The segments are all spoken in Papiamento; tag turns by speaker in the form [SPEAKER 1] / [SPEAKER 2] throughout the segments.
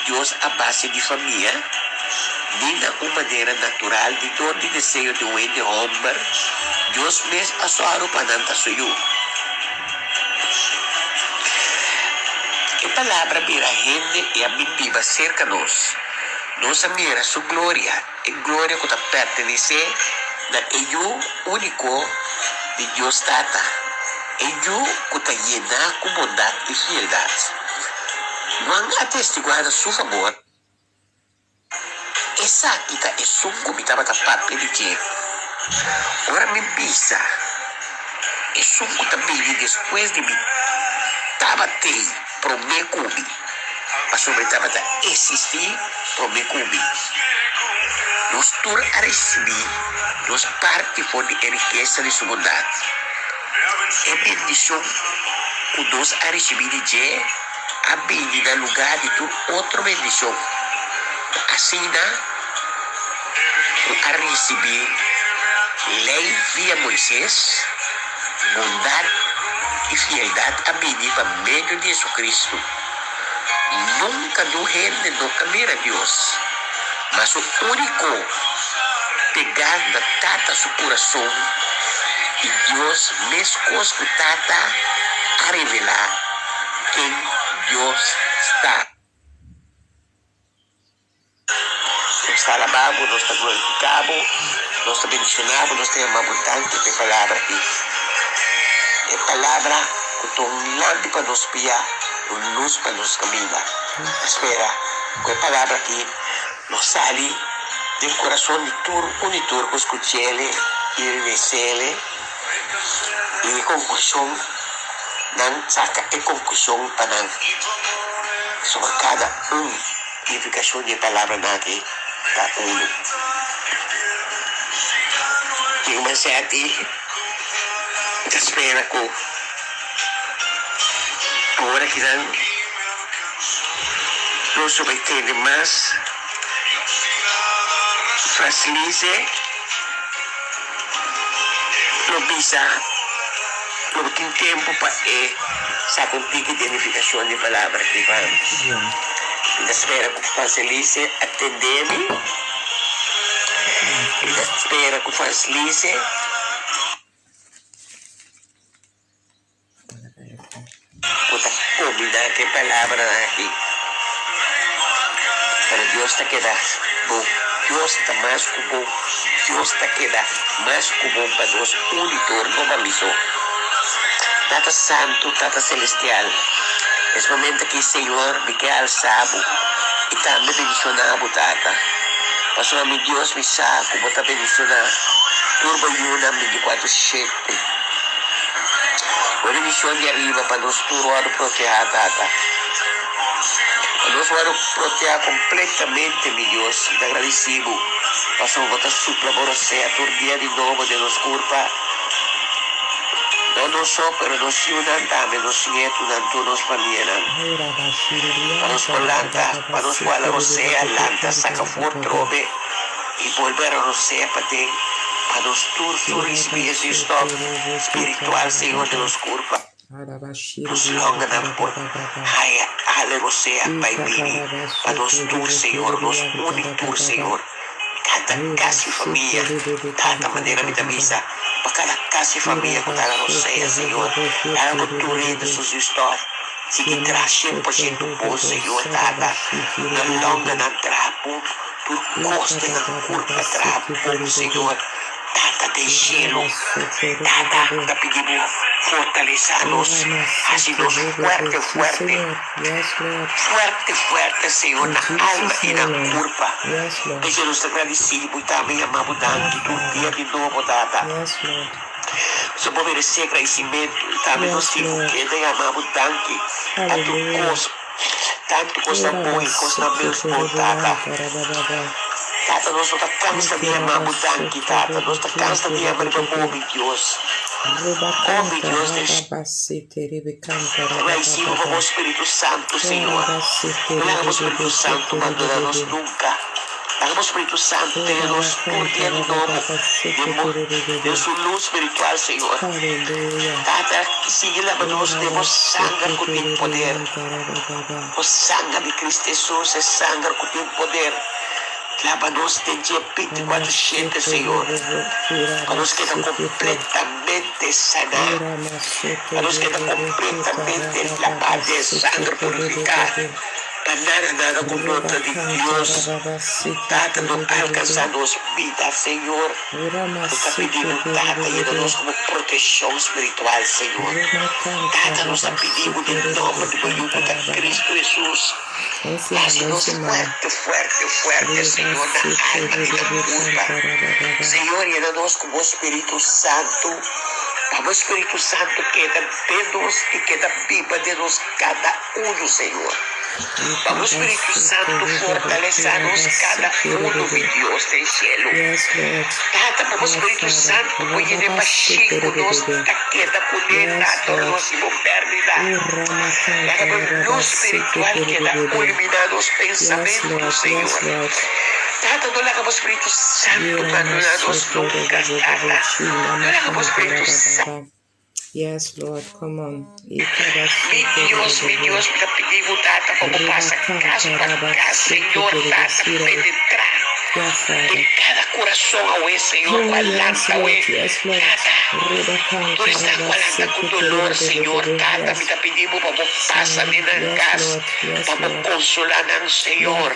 [SPEAKER 1] Dios a base di famia, ni na un manera natural ni dor di deseo di un hende hòmber, Dios mes a sòru pa nan ta su yu. E Palabra bira hende i a bin biba serka nos. Nos a mira su gloria, e gloria ku ta pertenesé na e Yu úniko di Dios Tata, e Yu ku ta yená ku bondat i fieldat. Juan a testiguá na su fabor. Esaki ta esun ku mi tabata papia di dje ora mi bisa, Esun ku ta bini despues di mi tabat'ei promé ku mi, pasobra e tabata eksistí promé ku mi. Nos tur a risibí nos parti for di e rikesa di su bondat. E bendishon ku nos a risibí di dje a bini na lugá di tur otro bendishon. Ta asina ku a risibí Lei via Moises, bondat i fieldat a bini pa medio di Hesukristu. Nunka niun hende no a mira Dios, ma su úniko pegá na Tata su kurason, i Dios meskos ku Tata a revelá ken Dios ta. Nos ta alabá bo, nos ta glorifiká bo, nos ta bendishoná bo, nos ta yama bo danki pa e palabra aki. E palabra ku ta un lampi pa nos pia, un lus pa nos kaminda. Mi spera ku e palabra aki lo sali den kurason di tur un i tur ku skuch'ele i les'ele i e konklushon nan saka e konklushon pa nan. Pasobra kada un. Nifikashon di e palabranan aki ta unu. Tin un sèti ta spera ku awor akinan nos lo bai tende mas Fraslize lo bisa lo tin tempu pa e saka un tiki di e nifikashon di e palabra aki pa mi. Mi ta spera ku Francelise a tende mi. Mi ta spera ku Francelise. Bo ta kombiná ku e palabranan akí. Pero Dios ta keda bon. Dios ta mas ku bon. Dios ta keda mas ku bon pa nos un i tur, no pa mi so. Tata Santu, Tata Selestial, es momento akí, Señor, mi ke alsa Bo i tambe bendishoná Bo, Tata. Pasobra mi Dios, mi sa ku Bo ta bendishoná tur Bo yunan binticuatro shete. Bo bendicion di ariba pa nos tur wòrdu proteá, Tata. Pa nos wòrdu proteá completamente, mi Dios. Mi ta agradeci Bo pasobra Bo ta supla Bo rosea tur dia di nobo den nos curpa. No nos so, pero nos yunan tambe, nos nietunan, tur nos famianan. Pa nos por lanta, pa nos por hala rosea, lanta, saca for trobe i bolbe hala rosea paden. Pa nos tur su ricibi e zuurstof spiritual, Señor, den nos curpa. Nos longanan por haya ale rosea bai bini pa nos tur, Señor, nos uni tur, Señor. Cada cas y famia, Tata, manera mi ta bisa, pa cada cas y famia cu ta ala rosea, Señor, laga cu tur hende su zuurstof sigui traha 100% bon, Señor, Tata. Nan longanan traha bon. Tur kos den nan kurpa traha bon, Señor, Tata den shelu. Tata, ta pidi Bo fortalesá nos, hasi nos fuerte, fuerte, fuerte, fuerte, Señor, na alma i na kurpa. P'esei nos ta gradisí Bo i tambe yama Bo danki tur dia di nobo, Tata. Pasobra Bo meresé gradisimentu i tambe nos tin ku keda yama Bo danki pa tur kos. Tantu kosnan bon i kosnan menos bon, Tata. Tata, nos no ta kansa di yama Bo danki, Tata. Nos ta kansa di yama riba Bo, mi Dios. O mi Dios den Agradecido pa Bo Spiritu Santu, Señor. No laga Bo Spiritu Santu bandona nos nunka. Laga bo Spiritu Santu tene nos tur dia di nobo den bo den su lus spiritual, Señor. Tata, sigui laba nos den bo sanger ku tin poder. Bo sanger di Cristo Hesus, e sanger ku tin poder. Laba nos den dje binticuatro shete, Señor, pa nos keda completamente saná, pa nos keda completamente labá den e sanger purificá. Pa nada nada ku no ta di Dios, Tata no alkansá nos bida, Señor. Nos ta pidi bo, Tata, yena nos ku bo proteshon spiritual, Señor. Tata, nos ta pidi bo den nòmber di bo Yu ku ta Kristu Hesus, hasi nos fuerte, fuerte, fuerte, Señor, na alma i na kurpa. Señor, yena nos ku bo Spiritu Santu, pa bo Spiritu Santu keda den nos i keda biba den nos kada Uno, Señor. Pa bo Spiritu Santu fortalesá nos kada uno, mi Dios den shelu. Tata, pa bo Spiritu Santu por yena e bashí ku nos ta keda kuné, Tata, ora nos tin bo pèrdida. Laga bo lus spiritual keda iluminá nos pensamentu, Señor. Tata, no laga bo Spiritu Santu bandoná nos nunka, Tata. No laga bo Spiritu Santu.
[SPEAKER 2] Yes Lord come on
[SPEAKER 1] Mi Dios, mi Dios, mi ta pidi bo Tata pa bo pasa cas pa cas, Señor Tata, penetra den cada corazon awe, Señor, cu a lanta awe, Tata, tur esnan cu a lanta cu dolor, Señor Tata, mi ta pidi bo pa bo pasa den nan cas, pa bo consola nan, Señor,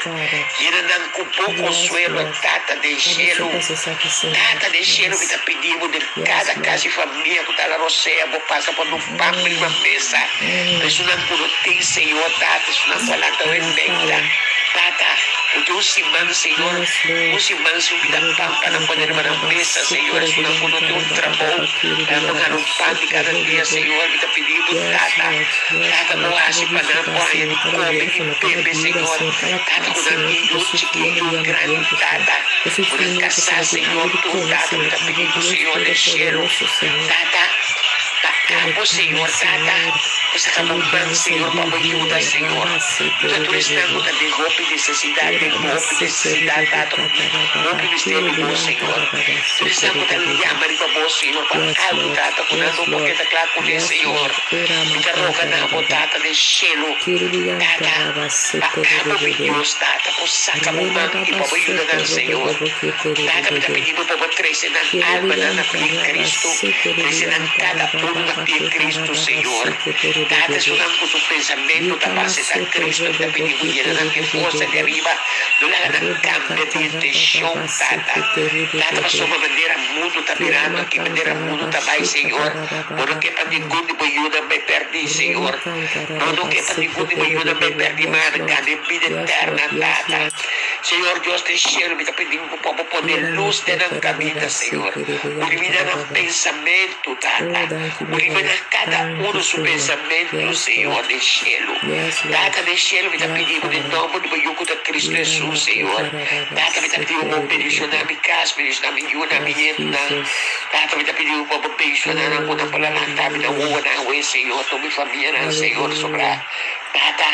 [SPEAKER 1] yena nan cu bo consuelo, Tata den cielo, Tata den cielo, mi ta pidi bo den cada cas y famia cu ta la rosea, bo pasa pa no pan riba mesa, pa esunnan cu no tin, Señor, Tata, esunnan cu a lanta awe menta, Tata, cu tin un siman, Señor, un siman sin bida pan pa nan pone riba nan mesa, Señor, esunnan cu no tin un trabou, pa nan por gana un pan di cada dia, Señor, mi ta pidi bo, Tata, Tata, bo haci pa nan por haña di come y bebe, Señor, Tata, cu nan tin yu chikí, yu grandi, Tata, cu nan casá, Señor, tur, Tata, mi ta pidi bo, Señor, den cielo, Tata, pa abo, Señor, Tata, bo saca bo man, Señor, pa bo yuda, Señor. Yuda tur esnan cu ta den hopi necesidad, den hopi necesidad, Tata, hopi mester di bo, Señor. Tur esnan cu ta yama riba bo, Señor, pa algo, Tata, cu nan no por keda cla cune, Señor. Mi ta roga na bo, Tata den cielo, Tata, pa abo, mi Dios, Tata, bo saca bo man y pa bo yuda nan, Señor. Tata, mi ta pidi bo pa bo trece nan almanan na pie Cristo, trece nan cada uno na pie Cristo, Señor. Tata, esunnan cu su pensamento ta pa acepta Cristo, mi ta pidi bo yena nan e forsa di ariba, no laga nan cambia di intencion, Tata. Tata, pasobra manera mundo ta mirando aki, manera mundo ta bay, Señor, bo no ke pa ningun di bo yunan bay perdi, Señor. Bo no ke pa ningun di bo yunan bay perdi, ma nan gana e bida eterna, Tata. Señor Dios den cielo, mi ta pidi bo pa bo pone luz den nan caminda, Señor. Ilumina nan pensamentu, Tata. Ilumina cada uno su pensamentu, Señor den cielo. Tata den cielo, mi ta pidi bo den nomber di bo Yu cu ta Cristo Jesus, Señor. Tata, mi ta pidi bo pa bo bendiciona mi cas, bendiciona mi yunan, mi nietunan. Tata, mi ta pidi bo pa bo bendiciona nan cu nan por a lanta mi, nan wowonan awe, Señor, tur mi famianan, Señor, sobra. Tata.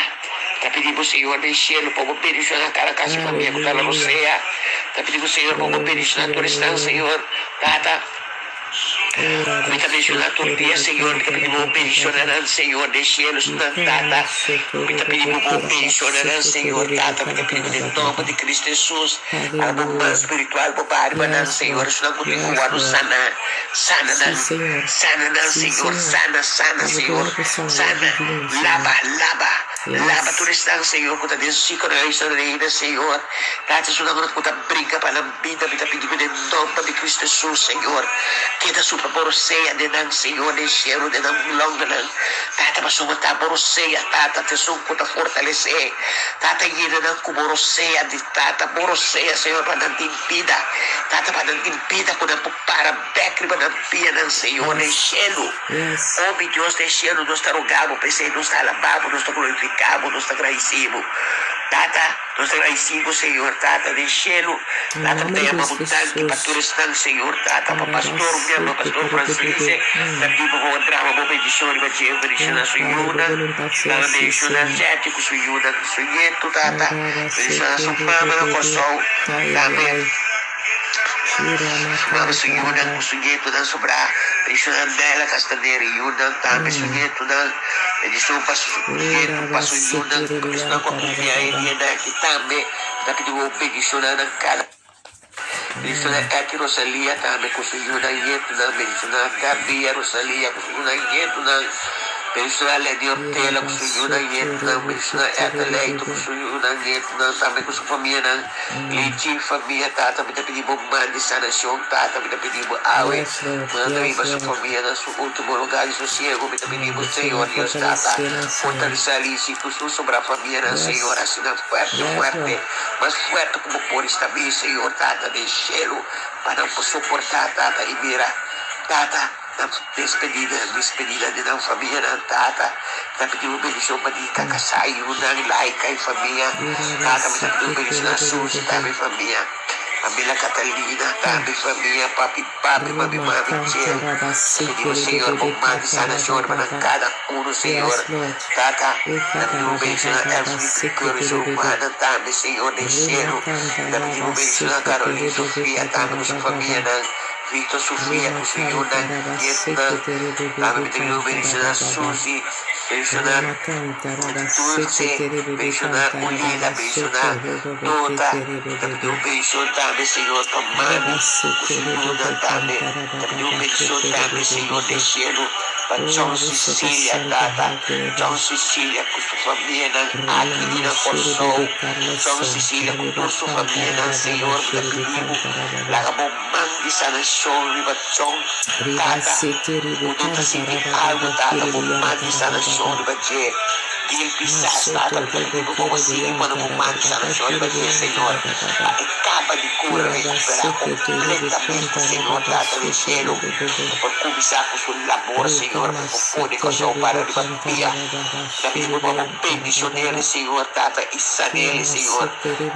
[SPEAKER 1] Ta pidi bo Señor den cielo pa bo bendiciona cada casa y familia cu ta na rosea. Ta pidi bo Señor pa bo bendiciona tur esnan Señor. Tata, mi ta menciona tur dia Señor, mi ta pidi bo bendiciona nan Señor den cielo esnan Tata. Mi ta pidi bo bo bendiciona nan Señor Tata, mi ta pidi bo den nomber di Cristo Jesus. Ala bo man spiritual bo baha riba nan Señor, esnan cu tin cu worde sana, sana nan, sana nan Señor, sana, sana Señor, sana. Laba, laba, laba tur esnan, Señor, ku ta den sikreis nan reina, Señor. Tata, esunnan ku ta bringa pa nan bida, mi ta pidi ku den nòmber di Cristo Hesus, Señor, keda supra bo rosea den nan, Señor, den shelu, den nan longanan. Tata, pasobra ta bo rosea, Tata, ta esun ku ta fortalesé. Tata, yena nan ku bo rosea di Tata, bo rosea, Señor, pa nan tin bida. Tata, pa nan tin bida ku nan por para bèk riba nan pianan, Señor, den shelu. O mi Dios den cielo, nos ta roga bo, p'esei nos ta alaba bo, nos ta glorifica. glorifiká bo, nos ta gradisí bo. Tata, nos ta gradisí bo, Señor, Tata den shelu.
[SPEAKER 2] Em
[SPEAKER 1] Tata, mi
[SPEAKER 2] nome
[SPEAKER 1] ta
[SPEAKER 2] de
[SPEAKER 1] yama bo
[SPEAKER 2] Cristo
[SPEAKER 1] danki pa tur
[SPEAKER 2] Jesus.
[SPEAKER 1] esnan, Señor, Tata, pa Pastor, mi ama Pastor Francelise, ta biba bo a drama bo bendishon riba dje, bendishoná
[SPEAKER 2] Ya,
[SPEAKER 1] su
[SPEAKER 2] Padre, bo
[SPEAKER 1] yunan,
[SPEAKER 2] voluntad sea
[SPEAKER 1] Tata,
[SPEAKER 2] así,
[SPEAKER 1] bendishoná
[SPEAKER 2] Señor.
[SPEAKER 1] Jetty ku su yunan, su nietu, Tata, bendishoná su mama na Kòrsou,
[SPEAKER 2] Ay, ay,
[SPEAKER 1] tambe.
[SPEAKER 2] ay.
[SPEAKER 1] Su mama su yunan ku su nietunan sobrá, bendishoná Bella Castaner i yunan, tambe su nietunan, bendishon pa su nietu, pa su yunan, pa esnan ku a kumplia e dianan aki tambe, ta pidi bo bendishoná nan kada. Bendishoná Etty Rosalia tambe ku su yunan i nietunan, bendishoná Gabia Rosalia ku su yunan i nietunan, bendishoná Ledy Ortela ku su yunan i nietunan, bendishoná Etta Leito ku su yunan i nietunan, tambe ku su famianan. Lichi famia tata mi ta pidi bo man di sanacion tata mi ta pidi bo awe
[SPEAKER 2] Yes, Lord.
[SPEAKER 1] ku nan ta
[SPEAKER 2] Yes,
[SPEAKER 1] riba su
[SPEAKER 2] Lord.
[SPEAKER 1] famia na su ultimo lugar di sosiego mi ta pidi bo
[SPEAKER 2] Mm, Señor,
[SPEAKER 1] Señor Dios tata
[SPEAKER 2] fortalece-nan, Señor.
[SPEAKER 1] fortalesa Lichi ku su sobra famianan Señor
[SPEAKER 2] Yes.
[SPEAKER 1] hasi nan fuerte
[SPEAKER 2] Yes,
[SPEAKER 1] fuerte
[SPEAKER 2] Lord.
[SPEAKER 1] mas fuerte ku bo por esta mi Señor tata den shelu pa nan por soporta tata i mira tata. Nan despedida, despedida di nan famianan, tata. Ta pidi un bendicion pa di Kakasá, yunan, Laika y famia. Tata, mi ta pidi un bendicion na Susi tambe y famia. Mamila Catalina tambe y famia, papi, papi, mami, mami, Jerry. Ta pidi bo, Señor, bo man di sanacion riba nan cada uno, Señor. Tata, ta pidi un bendicion na Elfried Piquero y su rumannan tambe, Señor, den cielo. Ta pidi un bendicion na Caroline Sofia tambe cu su famianan. Victor Sofia ku su yunan, nietunan, tambe mi ta yu bendishoná Suzy, bendishoná Dulce, bendishoná Ulida, bendishoná Tota, ta pidi un bendishon tambe Señor pa mami ku su yunan tambe, ta pidi un bendishon tambe Señor den shelu pa John Cecilia tata, John Cecilia ku su famianan aki di na Kòrsou, John Cecilia ku tur su famianan Señor mi ta pidi bo laga bo. Man di sanashon riba John, Tata, ku no ta sinti algu, Tata, bo man di sanashon riba dje. Dil pisas, Tata, mi ta pidi bo pa bo sigui pone bo man di sanashon riba dje, Señor, pa e kaba di kura, rekuperá kompletamente, Señor, Tata den shelu, pa por kuminsá ku su labor, Señor, pa e por pone Kòrsou para riba pia. Mi ta pidi bo pa bo bendishon'el, Señor, Tata, i san'el, Señor,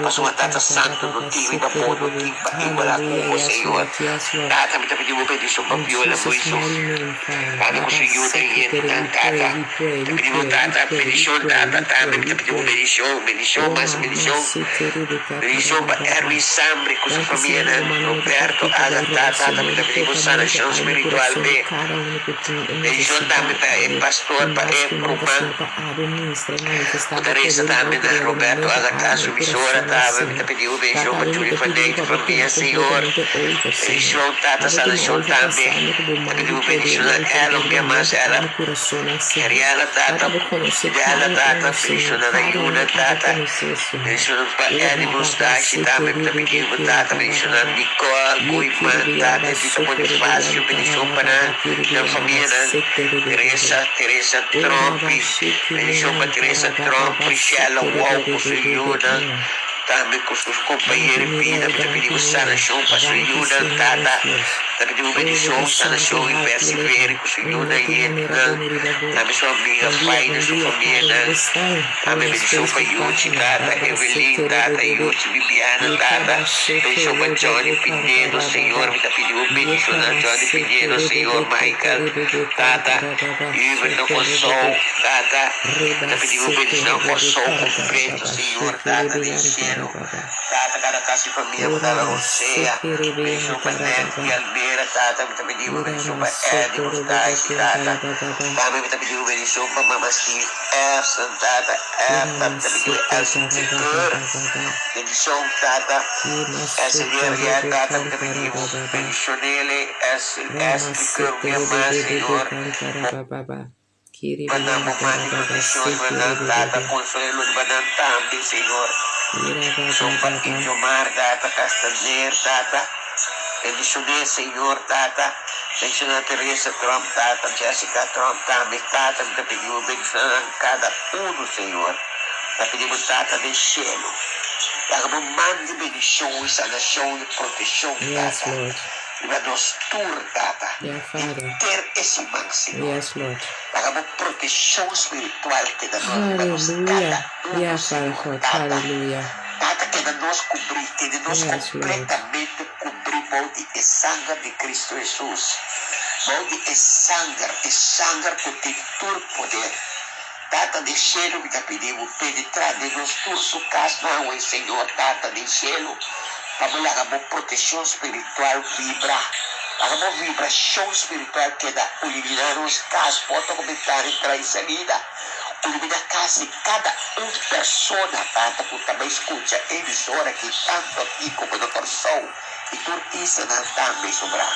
[SPEAKER 1] pasobra Tata Santu no tin riba bo, no tin. Pa igualá ku
[SPEAKER 2] Hallelujah.
[SPEAKER 1] bo,
[SPEAKER 2] Yes,
[SPEAKER 1] Señor.
[SPEAKER 2] Lord. Yes, Lord.
[SPEAKER 1] Tata, mi ta pidi bo bendishon pa
[SPEAKER 2] In
[SPEAKER 1] Viola
[SPEAKER 2] Jesus'
[SPEAKER 1] Moiso.
[SPEAKER 2] mighty name, Father.
[SPEAKER 1] Tambe ku
[SPEAKER 2] Rabba
[SPEAKER 1] su yunan i
[SPEAKER 2] Seke Tere,
[SPEAKER 1] yentunan,
[SPEAKER 2] we pray,
[SPEAKER 1] Tata.
[SPEAKER 2] we pray,
[SPEAKER 1] Ta
[SPEAKER 2] we
[SPEAKER 1] pidi bo,
[SPEAKER 2] pray, we
[SPEAKER 1] Tata,
[SPEAKER 2] pray, we
[SPEAKER 1] bendishon,
[SPEAKER 2] pray,
[SPEAKER 1] Tata.
[SPEAKER 2] we
[SPEAKER 1] Tambe
[SPEAKER 2] pray,
[SPEAKER 1] mi ta
[SPEAKER 2] we
[SPEAKER 1] pidi bo
[SPEAKER 2] pray.
[SPEAKER 1] bendishon, bendishon,
[SPEAKER 2] Oh,
[SPEAKER 1] mas
[SPEAKER 2] Mama
[SPEAKER 1] bendishon.
[SPEAKER 2] Seke Rebecca
[SPEAKER 1] Bendishon pa
[SPEAKER 2] Tarababa.
[SPEAKER 1] Erwin Sambre ku su
[SPEAKER 2] Danki Señor,
[SPEAKER 1] famianan,
[SPEAKER 2] bo manda no ta
[SPEAKER 1] Roberto,
[SPEAKER 2] partí pa bai
[SPEAKER 1] Agatha,
[SPEAKER 2] ròs,
[SPEAKER 1] Tata. Mi
[SPEAKER 2] Señor,
[SPEAKER 1] ta
[SPEAKER 2] i
[SPEAKER 1] pidi bo
[SPEAKER 2] toka mente,
[SPEAKER 1] sanashon
[SPEAKER 2] alma i
[SPEAKER 1] spiritual
[SPEAKER 2] kurason di
[SPEAKER 1] p'e.
[SPEAKER 2] kada unu ku tin e
[SPEAKER 1] Bendishon tambe
[SPEAKER 2] nesesidat,
[SPEAKER 1] pa e
[SPEAKER 2] Padre,
[SPEAKER 1] pastor,
[SPEAKER 2] i
[SPEAKER 1] pa
[SPEAKER 2] mas
[SPEAKER 1] e
[SPEAKER 2] ku nunka,
[SPEAKER 1] ruman.
[SPEAKER 2] Señor, pa abo ministra i manifestá
[SPEAKER 1] Ku ta
[SPEAKER 2] bo
[SPEAKER 1] resa
[SPEAKER 2] poder i
[SPEAKER 1] tambe na
[SPEAKER 2] outoridat den nan
[SPEAKER 1] Roberto
[SPEAKER 2] mente,
[SPEAKER 1] Agatha,
[SPEAKER 2] alma
[SPEAKER 1] su
[SPEAKER 2] i
[SPEAKER 1] misora
[SPEAKER 2] kurasonnan,
[SPEAKER 1] tambe. Mi ta
[SPEAKER 2] Señor.
[SPEAKER 1] pidi bo bendishon
[SPEAKER 2] Tata,
[SPEAKER 1] pa
[SPEAKER 2] awe mi
[SPEAKER 1] Julie
[SPEAKER 2] ta
[SPEAKER 1] van
[SPEAKER 2] pidi bo
[SPEAKER 1] Dijk,
[SPEAKER 2] pa bo
[SPEAKER 1] famia,
[SPEAKER 2] tuma
[SPEAKER 1] Señor.
[SPEAKER 2] kompletamente over, Señor.
[SPEAKER 1] Bendishon Tata
[SPEAKER 2] Abo tuma
[SPEAKER 1] Sanashon
[SPEAKER 2] over
[SPEAKER 1] tambe.
[SPEAKER 2] pasando ku bo
[SPEAKER 1] Ta
[SPEAKER 2] man
[SPEAKER 1] pidi
[SPEAKER 2] di
[SPEAKER 1] bo
[SPEAKER 2] poder
[SPEAKER 1] bendishon
[SPEAKER 2] i
[SPEAKER 1] na
[SPEAKER 2] outoridat
[SPEAKER 1] Ella un
[SPEAKER 2] riba
[SPEAKER 1] bia mas,
[SPEAKER 2] mente,
[SPEAKER 1] Ella
[SPEAKER 2] alma i kurasonnan, Señor.
[SPEAKER 1] Ariela
[SPEAKER 2] Tata,
[SPEAKER 1] Tata,
[SPEAKER 2] bo konosé
[SPEAKER 1] Della
[SPEAKER 2] kada
[SPEAKER 1] Tata,
[SPEAKER 2] unu, Señor.
[SPEAKER 1] bendishona na
[SPEAKER 2] Kada
[SPEAKER 1] Yuna
[SPEAKER 2] unu abo
[SPEAKER 1] Tata,
[SPEAKER 2] konosé, Señor.
[SPEAKER 1] bendishona pa Eddie Mustashi tambe mi ta pidi bo Tata, bendishona Nicole, Koeiman Tata, Evita Bonifacio, bendishon pa nan, nan famianan, Teresa, Teresa Trompi, bendishon pa Teresa Trompi, Shella Wou ku su yunan. Tambe ku su kompañero di bida mi ta pidi bo sanashon pa su yunan, Tata. Ta pidi bo bendishon, sanashon i persevere ku su yunan i yetnan. Tambe su amiga Faina, su famianan. Tambe bendishon pa Yuchi, Tata, Evelyn, Tata, Yuchi, Bibiana, Tata. Bendishon pa Johnny Pinedo, Señor. Mi ta pidi bo bendishon na Johnny Pinedo, Señor, Michael, Tata, Hubert na Kòrsou, Tata. Mi ta pidi bo bendishon na Kòrsou kompleto, Señor. Tata den cielo, Tata cada casa y familia cu ta la rosea, bendicion pa Nancy Almera, Tata mi ta pidi bo bendicion pa Eddie Mustashi, Tata, tambe mi ta pidi bo bendicion pa Mama Steve Erson, Tata, Erta, mi ta pidi bo Elsie Chicur, bendicion Tata, Elsie Riel, Tata mi ta pidi bo bendicionele, Elsie Chicur, mi ama Señor. Riba nan bo man di proteccion, riba nan Tata consuelo, riba nan tambe, Señor. Son pa Injomar, Tata, Castaner, Tata. Bendicioné, Señor, Tata. Bendiciona Teresa Trump, Tata, Jessica Trump tambe, Tata. Mi ta pidi bo bendiciona nan cada uno, Señor. Ta pidi bo, Tata den cielo, laga bo man di bendicion y sanacion y proteccion,
[SPEAKER 2] Yes,
[SPEAKER 1] Tata.
[SPEAKER 2] Lord.
[SPEAKER 1] Riba nos tur, Tata.
[SPEAKER 2] Ja, Vader.
[SPEAKER 1] Henter e siman, Señor.
[SPEAKER 2] Yes, Lord.
[SPEAKER 1] Laga bo proteccion spiritual keda nos riba nos
[SPEAKER 2] Hallelujah.
[SPEAKER 1] kada uno,
[SPEAKER 2] Ja, Vader
[SPEAKER 1] Señor,
[SPEAKER 2] God.
[SPEAKER 1] Tata.
[SPEAKER 2] Hallelujah.
[SPEAKER 1] Tata, keda nos cubri, keda nos
[SPEAKER 2] Yes, Lord.
[SPEAKER 1] completamente cubri bou di e sanger di Cristo Jesus. Bou di e sanger, e sanger cu tin tur poder. Tata den shelu, mi ta pidi bo penetra den nos tur su kasnan awe, Señor Tata den shelu, pa bo laga bo proteccion spiritual vibra. Laga bo vibracion spiritual keda ilumina nos kas, porta ku bentana, entrada i salida. Ilumina kas di kada un persona, Tata, ku ta bai skucha e emisora aki, tantu aki komo na Kòrsou i tur islanan tambe sobrá.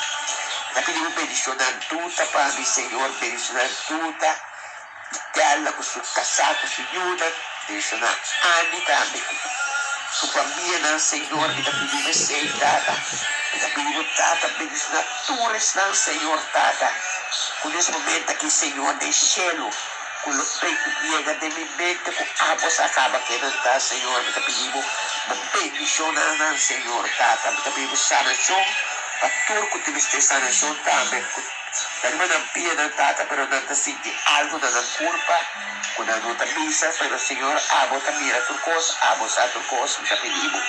[SPEAKER 1] Mi ta pidi bo bendiciona Duta pa mi, Señor, bendiciona Duta. Della ku su kasá ku su yunan, menshoná Andy tambe ku su famianan, Señor, mi ta pidi bo esei, Tata. Mi ta pidi bo, Tata, bendishoná tur esnan, Señor, Tata, ku nes momento aki, Señor, den shelu, ku lo bay ku yega den mi mente ku abo sa kaba kenan ta, Señor. Mi ta pidi bo, bo bendishoná nan, Señor, Tata. Mi ta pidi bo sanashon pa tur ku tin mester sanashon tambe, ku. Ta riba nan pianan tata pero nan ta sinti algo na nan curpa cu nan no ta bisa pero Señor abo ta mira tur cos abo sa tur cos mi ta pidi bo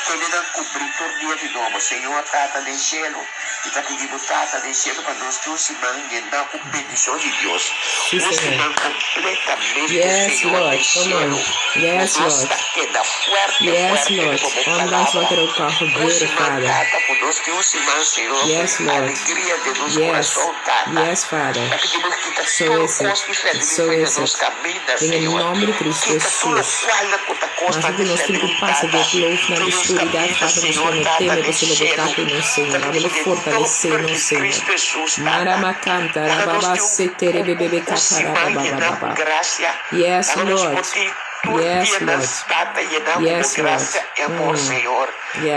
[SPEAKER 1] tene nan cubri tur dia di nobo Señor tata den cielo mi ta pidi bo tata den cielo pa nos tin un siman yena cu bendicion di Dios
[SPEAKER 2] Sí,
[SPEAKER 1] un
[SPEAKER 2] Señor.
[SPEAKER 1] siman completamente
[SPEAKER 2] Yes,
[SPEAKER 1] Señor
[SPEAKER 2] Lord.
[SPEAKER 1] den
[SPEAKER 2] Come on.
[SPEAKER 1] cielo cu
[SPEAKER 2] Yes,
[SPEAKER 1] nos
[SPEAKER 2] Lord.
[SPEAKER 1] ta keda fuerte
[SPEAKER 2] Yes,
[SPEAKER 1] fuerte
[SPEAKER 2] Lord.
[SPEAKER 1] riba bo
[SPEAKER 2] Ondanks wat
[SPEAKER 1] palabra
[SPEAKER 2] er ook kan
[SPEAKER 1] un
[SPEAKER 2] gebeuren,
[SPEAKER 1] siman
[SPEAKER 2] Vader.
[SPEAKER 1] tata cu nos tin un siman Señor
[SPEAKER 2] Yes, Lord.
[SPEAKER 1] Alegria den nos
[SPEAKER 2] Yes.
[SPEAKER 1] kurason, Tata.
[SPEAKER 2] Yes, Vader.
[SPEAKER 1] Ta pidi bo kita
[SPEAKER 2] Zo
[SPEAKER 1] tur
[SPEAKER 2] is
[SPEAKER 1] kos
[SPEAKER 2] het.
[SPEAKER 1] di fèrdrí
[SPEAKER 2] Zo
[SPEAKER 1] for di
[SPEAKER 2] is
[SPEAKER 1] nos
[SPEAKER 2] het.
[SPEAKER 1] kaminda,
[SPEAKER 2] Den e
[SPEAKER 1] Señor.
[SPEAKER 2] nomber di Cristo
[SPEAKER 1] Kita tur
[SPEAKER 2] Jesús.
[SPEAKER 1] lokualnan ku ta
[SPEAKER 2] Mas
[SPEAKER 1] kosta
[SPEAKER 2] ku
[SPEAKER 1] di
[SPEAKER 2] nos tin
[SPEAKER 1] fèrdrí,
[SPEAKER 2] ku pasa
[SPEAKER 1] Tata,
[SPEAKER 2] den klofnan
[SPEAKER 1] for
[SPEAKER 2] di
[SPEAKER 1] nos
[SPEAKER 2] skuridat,
[SPEAKER 1] kaminda,
[SPEAKER 2] Vader, nos
[SPEAKER 1] Señor,
[SPEAKER 2] lo no
[SPEAKER 1] Tata,
[SPEAKER 2] teme
[SPEAKER 1] den
[SPEAKER 2] pasobra bo ta
[SPEAKER 1] shelu.
[SPEAKER 2] ku nos,
[SPEAKER 1] Ta
[SPEAKER 2] Señor. Abo
[SPEAKER 1] pidi
[SPEAKER 2] lo
[SPEAKER 1] den
[SPEAKER 2] fortalesé
[SPEAKER 1] nomber
[SPEAKER 2] nos,
[SPEAKER 1] di
[SPEAKER 2] Señor.
[SPEAKER 1] Cristo Jesús, Tata.
[SPEAKER 2] Maramakanta,
[SPEAKER 1] Laga nos
[SPEAKER 2] rababa
[SPEAKER 1] tin un,
[SPEAKER 2] setere
[SPEAKER 1] un,
[SPEAKER 2] bebebe
[SPEAKER 1] un, un
[SPEAKER 2] kata
[SPEAKER 1] siman yená ku
[SPEAKER 2] rababababa.
[SPEAKER 1] grasia.
[SPEAKER 2] Yes,
[SPEAKER 1] Laga nos
[SPEAKER 2] Lord.
[SPEAKER 1] por tin tur
[SPEAKER 2] Yes,
[SPEAKER 1] dianan,
[SPEAKER 2] Lord.
[SPEAKER 1] Tata, yená ku bo
[SPEAKER 2] Yes, Lord.
[SPEAKER 1] grasia i amor, Señor.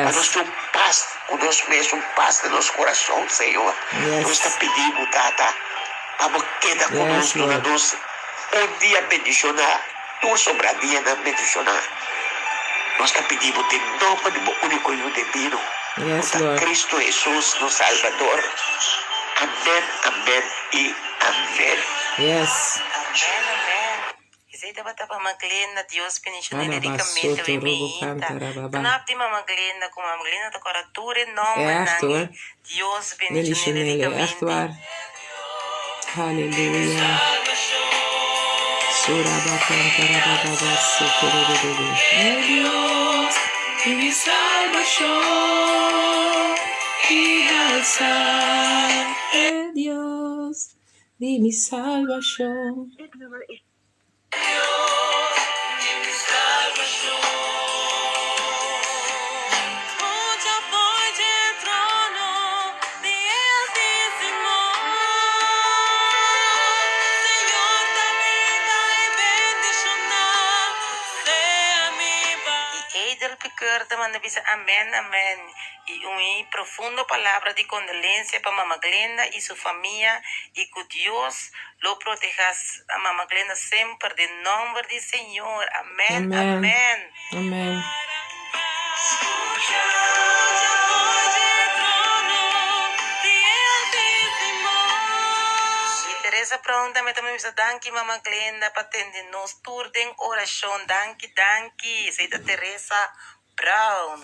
[SPEAKER 1] Pa nos
[SPEAKER 2] Yes.
[SPEAKER 1] tin un pas. Ku nos mes un pas den nos kurason, Señor. Nos ta
[SPEAKER 2] Yes.
[SPEAKER 1] pidi Bo, Tata, pa Bo keda ku nos,
[SPEAKER 2] Yes,
[SPEAKER 1] duna
[SPEAKER 2] Lord.
[SPEAKER 1] nos un dia bendishoná, tur sobra dianan bendishoná. Nos ta pidi Bo den nomber di Bo úniko Yu debino, ku
[SPEAKER 2] Yes,
[SPEAKER 1] ta
[SPEAKER 2] Lord.
[SPEAKER 1] Cristo Hesus, nos Salbador. Amen, amen i amen.
[SPEAKER 2] Yes.
[SPEAKER 3] Amen, amen. Esei tabata pa Mama Glenda, Dios bendiciona
[SPEAKER 2] Araba
[SPEAKER 3] ricamente
[SPEAKER 2] soto
[SPEAKER 3] we
[SPEAKER 2] robo
[SPEAKER 3] mi
[SPEAKER 2] canta rababa.
[SPEAKER 3] Knap di Mama Glenda cu Mama Glenda ta cora tur e
[SPEAKER 2] Echt
[SPEAKER 3] nombernan
[SPEAKER 2] hoor.
[SPEAKER 3] y Dios
[SPEAKER 2] Nelly
[SPEAKER 3] bendiciona
[SPEAKER 2] Chanel, echt
[SPEAKER 3] ricamente.
[SPEAKER 2] waar. Halleluja. Suraba canta rababa soto rebebebe. Mi Dios, mi salvacion, mi alza. Eh, Dios, di mi salvacion.
[SPEAKER 3] Y Edel Piqueur ta manda bisa amen amen y un y profundo palabra di condolencia pa mama Glenda y su famia y cu Dios Lo proteha a Mama Glenda semper den nomber di Señor. Amen,
[SPEAKER 2] Amen.
[SPEAKER 3] amen.
[SPEAKER 2] Amen.
[SPEAKER 3] Y Teresa Brown tambe ta bisa danki Mama Glenda pa tende nos tur den oracion. Danki, danki. Esey ta Teresa Brown.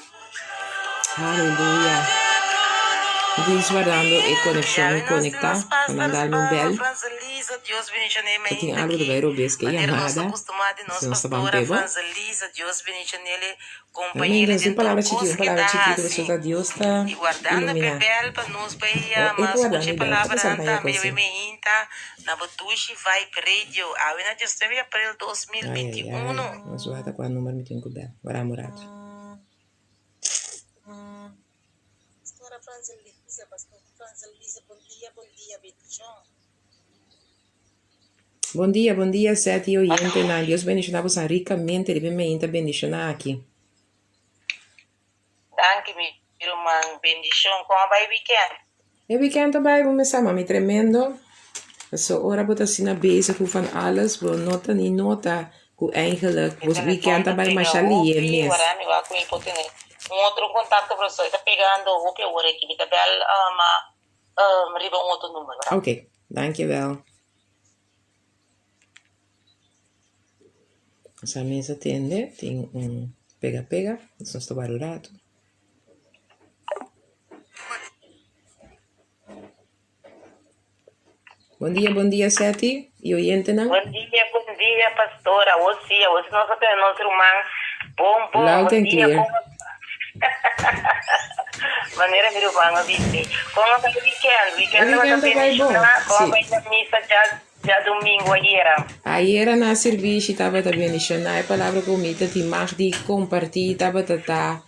[SPEAKER 2] Aleluya. Dios wardando e conexion
[SPEAKER 3] Yawe nos tin
[SPEAKER 2] conecta
[SPEAKER 3] nos
[SPEAKER 2] pa
[SPEAKER 3] pastor
[SPEAKER 2] nan dalme un bel.
[SPEAKER 3] Franzelisa, Dios bendicion'e
[SPEAKER 2] Bo tin
[SPEAKER 3] mainta
[SPEAKER 2] algo
[SPEAKER 3] aki.
[SPEAKER 2] ta bay robes ke
[SPEAKER 3] Manera nos ta
[SPEAKER 2] yamada.
[SPEAKER 3] costuma di nos
[SPEAKER 2] Si nos ta ban
[SPEAKER 3] pastora
[SPEAKER 2] p'e bo.
[SPEAKER 3] Franzelisa, Dios bendicion'ele
[SPEAKER 2] Amén.
[SPEAKER 3] compañera
[SPEAKER 2] Dios,
[SPEAKER 3] den
[SPEAKER 2] un
[SPEAKER 3] tur
[SPEAKER 2] palabra
[SPEAKER 3] cos
[SPEAKER 2] chiquito, un
[SPEAKER 3] ke
[SPEAKER 2] palabra
[SPEAKER 3] ta
[SPEAKER 2] chiquito,
[SPEAKER 3] haci.
[SPEAKER 2] pasobra Dios ta
[SPEAKER 3] Y guardando p'e
[SPEAKER 2] ilumina.
[SPEAKER 3] bel pa nos bay
[SPEAKER 2] Oh, e
[SPEAKER 3] yama,
[SPEAKER 2] ta
[SPEAKER 3] scucha
[SPEAKER 2] wardando
[SPEAKER 3] e
[SPEAKER 2] e bel. Ta
[SPEAKER 3] palabranan
[SPEAKER 2] pensando paña
[SPEAKER 3] tambe. Yawe
[SPEAKER 2] kosi.
[SPEAKER 3] mainta na bo dushi Vibe Radio. Awe na 19 di april
[SPEAKER 2] Ai, ai, ai.
[SPEAKER 3] 2021.
[SPEAKER 2] Nos wata kua number mi tin ku bel. Wara un rato.
[SPEAKER 4] Pastora Franzelisa, Pastor Franzelisa, bon dia, bon dia, bendishon.
[SPEAKER 2] Bon dia, bon dia, Seth y oyentenan. Dios bendiciona bosan ricamente. Riba e meinta bendiciona aki.
[SPEAKER 3] Danki mi ruman, bendishon. Kon a bai weekend?
[SPEAKER 2] E weekend a bai bo mesa mami tremendo. Paso ora bo ta asina bezig ku van alles bo no ta ni nota ku eigenlijk
[SPEAKER 3] Mi
[SPEAKER 2] bo
[SPEAKER 3] telefon
[SPEAKER 2] weekend
[SPEAKER 3] ta
[SPEAKER 2] a bai
[SPEAKER 3] pega
[SPEAKER 2] masha lihe
[SPEAKER 3] hopi,
[SPEAKER 2] mes.
[SPEAKER 3] wara mi wak ku mi por tene. Un otro contacto profesor e ta pegando hopi awor aki mi ta bel riba un otro numero.
[SPEAKER 2] Ok, dankjewel. Nos a mesa tende, tin un pega pega, nos ta wak un rato. Bon dia, bon dia Seti y oyentenan.
[SPEAKER 3] Bon dia, bon dia pastora. Awor sí, awor sí nos a tene nos ruman. Bon, bon,
[SPEAKER 2] Loud
[SPEAKER 3] bon
[SPEAKER 2] and
[SPEAKER 3] dia.
[SPEAKER 2] clear.
[SPEAKER 3] Kon manera mi ruman a bisí. Kon a bai weekend?
[SPEAKER 2] E
[SPEAKER 3] Weekend tabata
[SPEAKER 2] weekend a bai bon,
[SPEAKER 3] bendishoná. Kon a
[SPEAKER 2] sí.
[SPEAKER 3] bai na misa dja djadomingo ayera?
[SPEAKER 2] Ayera na sirbishi tabata bendishoná. E palabra ku mi ta tin mag di kompartí tabata ta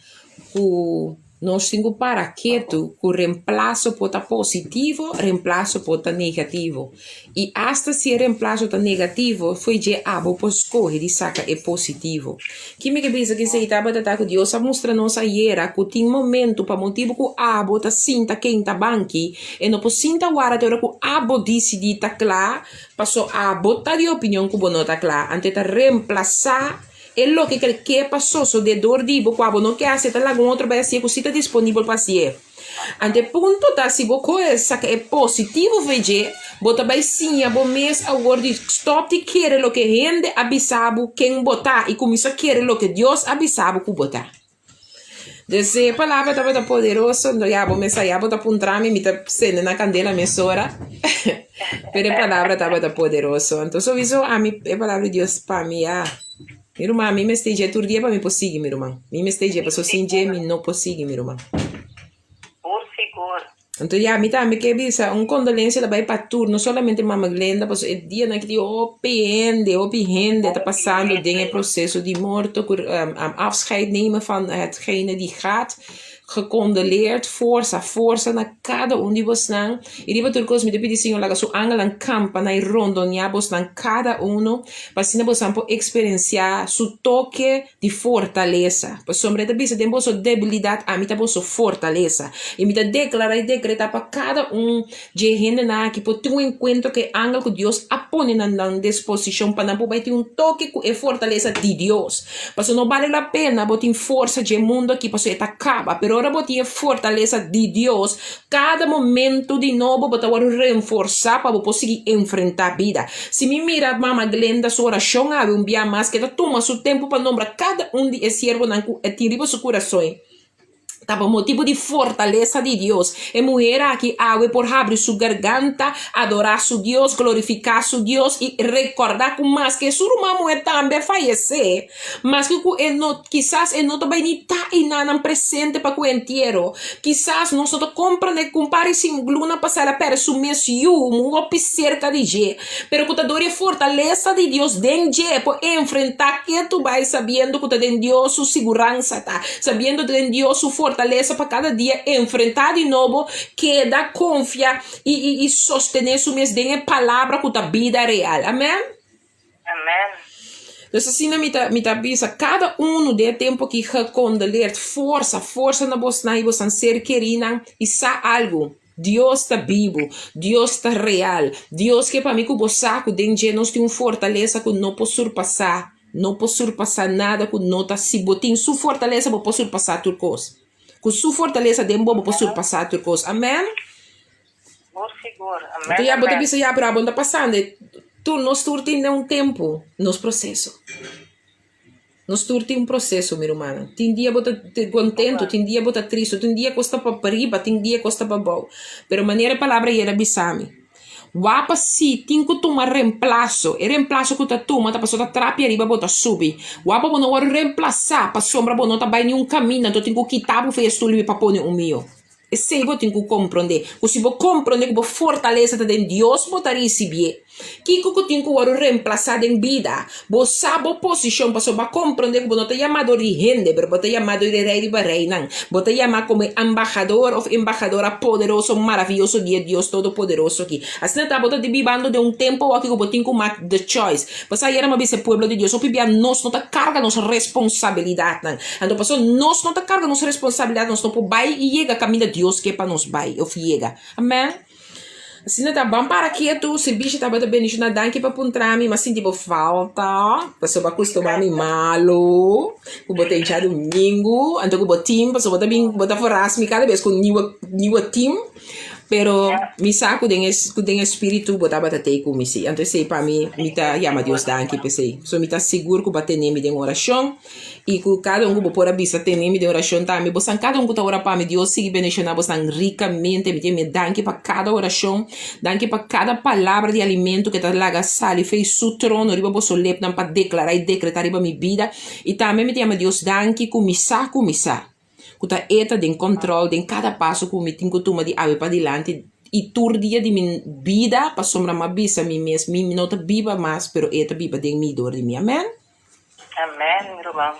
[SPEAKER 2] ku Nos tin ku para ketu ku remplaso por ta positivo, remplaso por ta negativo. I asta si e remplaso ta negativo, fo'i dje abo por skohe di saka e positivo. Ki mi ke bisa ku esei tabata ta ku Dios a mustra nos ayera ku tin momentu pa motibu ku abo ta sinta kenta banki, e no por sinta wara te ora ku abo disidí ta kla, paso abo ta di opinion ku bo no ta kla, anto e ta remplasá E loke kel ke pa sosodé dor di bo kua bo no ke hasié ta laga un otro bai hasié ku si ta disponibel pa hasié. Ante e punto ta si bo kohe saka e positivo for dje, bo ta bai siña bo mes awor di stòp di kere loke hende a bisa bo ken bo ta i kuminsá kere loke Dios a bisa bo ku bo ta. Dus e palabra tabata poderoso, ndo ya bo mester ya bo ta puntra mi, mi ta sende na kandela mesora. Pero e palabra tabata poderoso. Anto sowiso ami e palabra di Dios pa mi ya. Mi ruman, mi mester dje tur dia pa mi por sigui mi ruman. Mi mester dje pasobra sin dje mi no por sigui mi ruman.
[SPEAKER 3] Por sigur.
[SPEAKER 2] Anto ya mi tambe ke bisa un kondolensia ta bai pa tur, no solamente mama Glenda, pasobra e dianan aki tin hopi hende, hopi hende ta pasando den e proseso di morto ku afscheid nemen van hetgene die gaat, gekondoleerd, forsa, forsa na kada un di bosnan, i riba tur kos mi ta pidi Señor laga su angelnan kampa na i rondonia bosnan kada uno, pa asina bosnan por eksperensiá su toke di fortalesa. Pasobra e ta bisa, Den boso debilidat ami ta boso fortalesa. I mi ta deklará i dekretá pa kada un dje hendenan aki por tin un enkuentro ku e angel ku Dios a pone na nan disposishon pa nan por bai tin un toke ku e fortalesa di Dios. Pasobra no bale la pena bo tin forsa dje mundu aki pasobra e ta kaba, pero ora bo tin e fortalesa di Dios, Kada momento di nobo bo ta wòrdu renforsá pa bo por sigui enfrentá bida. Si mi mira Mama Glenda su orashon awe un bia mas ku e ta tuma su tempu pa nombra kada un di e siervonan ku e tin riba su kurason, ta pa motibu di fortalesa di Dios. E muher aki awe por habri su garganta, adorá su Dios, glorifiká su Dios i rekòrdá ku maske su ruman muher tambe a fayesé, Maske ku e no, kisas e no ta bai ni ta einanan presente pa ku e entiero. Kisas nos no ta komprende ku un par di luna pasá el a pèrdè su mes yu, un hopi serka di dje. Pero ku ta dor e fortalesa di Dios den dje por enfrentá ketu bai sabiendo ku ta den Dios su siguransa ta, sabiendo ta den Dios su fortalesa pa kada dia enfrentá di nobo, keda konfia i i sostené su mes den e palabra ku ta bida real. Amèn.
[SPEAKER 3] Amen.
[SPEAKER 2] Dus asina mi ta mi ta bisa kada unu den e tempu aki gekondoleerd forsa forsa na bosnan i bosnan ser kerinan i sa algu Dios ta bibu Dios ta real Dios ke pa mi ku bo sa ku den dje nos tin un fortalesa ku no por surpasá no por surpasá nada ku no ta si bo tin su fortalesa bo por surpasá tur kos ku su fortalesa den bo bo por surpasá tur kos amen.
[SPEAKER 3] Sigur, sigur.
[SPEAKER 2] Anto
[SPEAKER 3] Amen,
[SPEAKER 2] ya bo ta
[SPEAKER 3] amen.
[SPEAKER 2] bisa ya, pero abo no ta pasando. Tur, nos tur tin den un tempu nos proseso. Nos tur tin un proseso, mi rumannan. Tin dia bo ta kontentu, tin dia bo ta tristu, tin dia kos ta pa riba, tin dia kos ta pa bou. Pero manera e palabra ayer a bisa mi, wapa si tin ku tuma remplaso. E remplaso ku ta tuma ta pasobra ta trapia riba bo ta subi. Wapa bo no wòrdu remplasá pasobra bo no ta bai niun kaminda, anto tin ku kita bo for e stul pa pone un mihó. Esei bo tin ku komprondé, ku si bo komprondé ku bo fortalesa ta den Dios bo ta risibié. Kiko ku tin ku wòrdu remplasá den bida? Bo sa bo posishon pasobra bo a komprondé ku bo no ta yamá dor di hende, pero bo ta yamá dor di e Rei riba reinan. Bo ta yamá komo e ambahador òf embahadora poderoso, maravioso di e Dios Todopoderoso aki. Asina ta bo ta bibando den un tempu awor ku bo tin ku mak the choice. Pasobra ayera mi a bisa e pueblo di Dios, hopi bia nos no ta karga nos responsabilidatnan. Anto pasobra nos no ta karga nos responsabilidat, nos no por bai i yega kaminda Dios ke pa nos bai òf yega. Amen. Asina ta, ban para ketu, sirbishi tabata bendishoná, danki pa puntra mi, m'a sinti bo falta, pasobra bo a kustumá mi malu, ku bo ta e djadumingu, anto ku bo team, pasobra bo ta bin, bo ta verras mi kada bes ku niwe, niwe team, pero mi sa ku den e, ku den e spiritu bo tabata tei ku mi si, anto esei pa mi, mi ta yama Dios danki p'esei, so mi ta sigur ku bo a tene mi den orashon. I ku kada un ku bo por a bisa tene mi den orashon tambe. Bosan kada un ku ta ora pa mi, Dios sigui bendishoná bosan rikamente. Mi tin mi danki pa kada orashon, danki pa kada palabra di alimento ku ta laga sali fei su trono riba boso lepnan pa deklará i dekretá riba mi bida. I tambe mi ta yama Dios danki ku mi sa ku mi sa ku ta E ta den kòntròl den kada paso ku mi tin ku tuma di awe padilanti i tur dia di mi bida pasobra mi a bisa mi mes mi no ta biba mas pero E ta biba den mi dor di mi. Amèn.
[SPEAKER 3] Amen, mi ruman.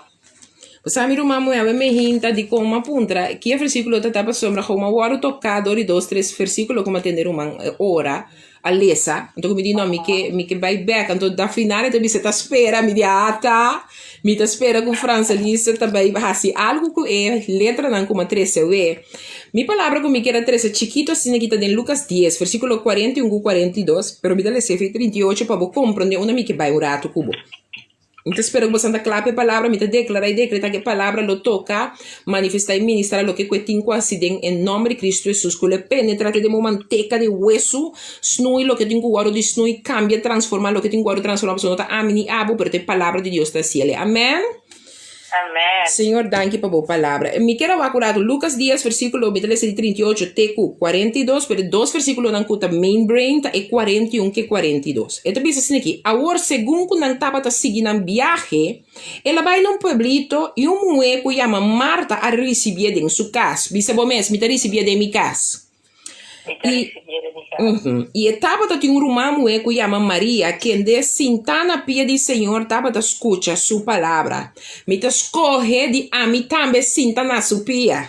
[SPEAKER 2] Bo sa mi ruman muhé awe me hinta di kon m'a puntra ki e versíkulo ta ta pasobra kon m'a wòrdu toká dor di dos tres versíkulo ku m'a tende ruman ora a lesa anto ku mi di no mi ke mi ke bai bèk anto na final e ta bisa ta spera mi di ata mi ta spera ku Franselisa ta bai hasi algu ku e letranan ku m'a trese awe mi palabra ku mi kier a trese chikito asina ki ta den Lukas dies versíkulo 41 ku 42 pero mi ta lesa efe 38 pa bo komprondé unda mi ke bai un ratu ku bo. Mi ta spera ku boso ta kla pa e palabra. Mi ta deklará i dekretá ku e palabra lo toka, manifestá i ministrá loke ku e tin ku hasi den e nòmber di Kristu Hesus, ku lo e penetrá te den bo manteka di wesu, snui loke tin ku wòrdu di snui, kambia, transformá loke tin ku wòrdu transformá, pasobra no ta ami ni abo, pero ta e palabra di Dios ta hasiel. Amèn.
[SPEAKER 3] Amèn.
[SPEAKER 2] Señor, danki pa bo palabra. Mi kier a wak un ratu Lucas dies versíkulo, mi ta lesa di 38 te ku 42, pero e dos versíkulonan ku ta main brain ta e 41 ku e 42. E ta bisa asina aki, Awor segun ku nan tabata sigui nan biahe, el a bai na un pueblito i un muhé ku yama Marta a risibié den su kas. Bisa bo mes, Mi ta risibié den mi kas. I, i e tabata tin un ruman muhé ku yama Maria, kende sintá na pia di Señor tabata skucha su palabra. Mi ta skohe di ami tambe sinta na su pia.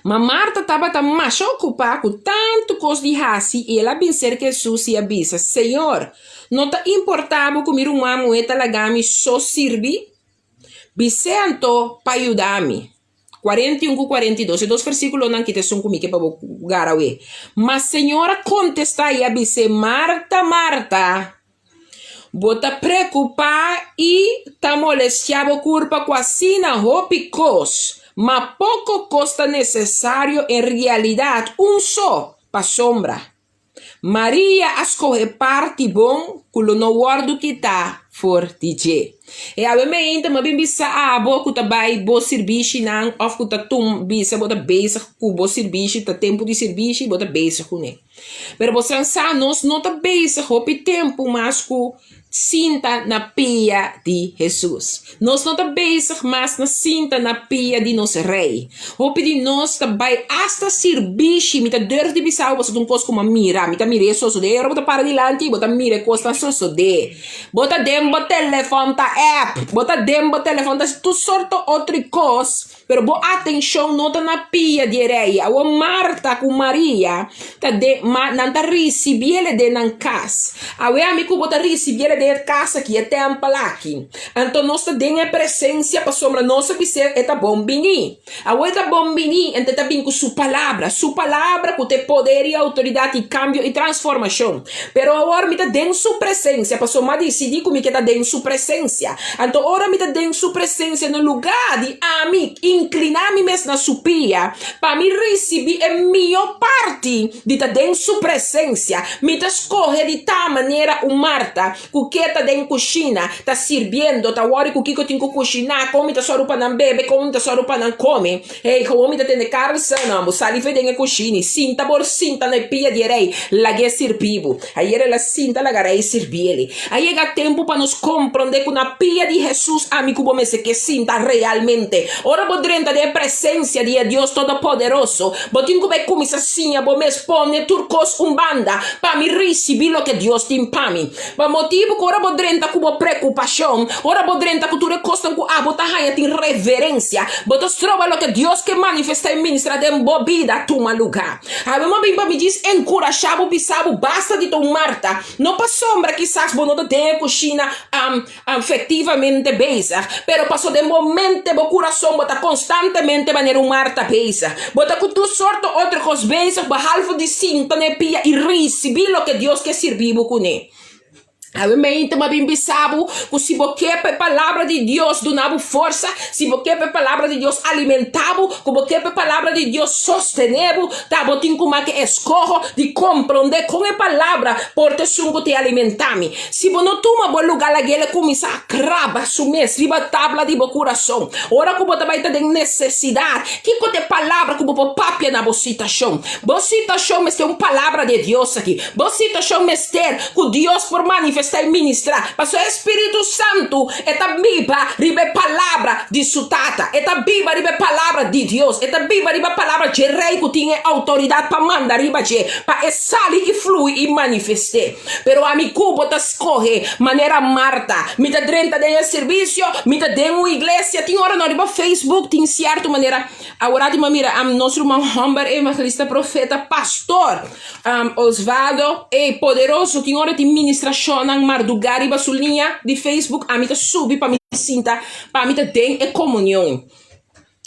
[SPEAKER 2] Ma Marta tabata masha okupá ku tantu kos di hasi i el a bin serka Hesus i a bisa, Señor, no ta importá bo ku mi ruman muhé ta laga mi so sirbi? Bis'é anto pa yuda mi. 41 ku 42, e dos versíkulonan ki ta esun ku mi ke pa bo gara awe. Ma Señor a kontestá i a bis'é, Marta, Marta, bo ta preokupá i ta molestiá bo kurpa ku asina hopi kos, ma poko kos ta nesesario, en realidat un so, pasobra Maria a skohe parti bon ku lo no wòrdu kitá for di dje. E awe meinta mi a bin bisa abo ku ta bai bo sirbishinan òf ku ta tum bisa bo ta bezig ku bo sirbishi, ta tempu di sirbishi bo ta bezig kuné. Pero bo san sa nos no ta bezig hopi tempu mas ku sinta na pia di Hesus. Nos no ta bezig mas na sinta na pia di nos Rei. Hopi di nos ta bai asta sirbishi. Mi ta durf di bisa bo pasobra ta un kos ku mi a mira. Mi ta mira e sosodé. Ora bo ta para dilanti bo ta mira e kosnan sosodé. Bo ta den bo telefòn ta app. Bo ta den bo telefòn ta hasi tur sorto otro kos. Pero bo atenshon no ta na pia di e rei. Awor Marta ku Maria ta den, ma nan ta risibiele den nan kas. Awe ami ku bo ta risibiele den e kas aki, e tèmpel aki. Anto nos ta den e presensia pasobra nos a bis'é e ta bon bini. Awor e ta bon bini, ento e ta bin ku su palabra, su palabra ku ta e poder i outoridat i kambio i transformashon. Pero awor mi ta den su presensia, pasobra mi a disidí ku mi ke ta den su presensia. Anto ora mi ta den su presensia, na lugá di ami inkliná mi mes na su pia pa mi risibí e mihó parti di ta den su presensia, mi ta skohe di ta manera un Marta ku ke ta den kushina, ta sirbiendo, ta wòri ku kiko tin ku kushiná, kon mi ta sòru pa nan bebe, kon mi ta sòru pa nan kome. Hey, gewoon mi ta tende Carlson, no, bo sali fe den e kushina i sinta por sinta na e pia di e rei, lag'é sirbi bo. Ayer el a sinta laga rei sirbi el. A yega tempu pa nos komprondé ku na pia di Hesus ami ku bo mester ke sinta realmente. Ora bo drenta den e presensia di e Dios Todopoderoso, bo tin ku bai kuminsá siña bo mes pone tur kos un banda pa mi risibí loke Dios tin pa mi. Pa motibu ku ora bo drenta ku bo prekupashon, ora bo drenta ku tur e kosnan ku abo ta. ta haña tin reverensia. Bo ta stroba loke Dios ke manifestá i ministrá den bo bida tuma lugá. Awe mi a bin pa mi djis enkurashá bo, bisa bo basta di ta un Marta. No pasobra kisas bo no ta den e kushina afektivamente bezig, pero pasobra den bo mente, bo kurason, bo ta konstantemente manera un Marta bezig. Bo ta ku tur sorto otro kos bezig behalve di sinta na e pia i risibí loke Dios ke sirbi bo kuné. Awe mente m'a bin bisa bo ku si bo ke pa e palabra di Dios duna bo forsa, si bo ke pa e palabra di Dios alimentá bo, ku bo ke pa e palabra di Dios sostené bo, ta bo tin ku make eskoho di komprondé kon e palabra por ta esun ku ta alimentá mi. Si bo no tuma bo lugá lag'el e kuminsá a kraba su mes riba tabla di bo kurason. Ora ku bo ta bai ta den nesesidat, kiko ta e palabra ku bo por papia na bo situashon? Bo situashon mester un palabra di e Dios aki. Bo situashon mester ku Dios por manifestá i ministrá, pasobra e Spiritu Santu e ta biba riba e palabra di su Tata, e ta biba riba e palabra di Dios, e ta biba riba palabra dje Rei ku tin e outoridat pa manda riba dje, pa e sali i flui i manifest'é. Pero ami ku bo ta skohe manera Marta, mi ta drenta den e sirbisio, mi ta den un iglesia, tin ora no riba Facebook tin sierto manera, awor di mira nos ruman hòmber evangelista profeta pastor, Osvaldo, ey poderoso tin ora tin ministracionnan marduga riba su liña di Facebook ami ta subi pa mi sinta pa mi ta den e comunion.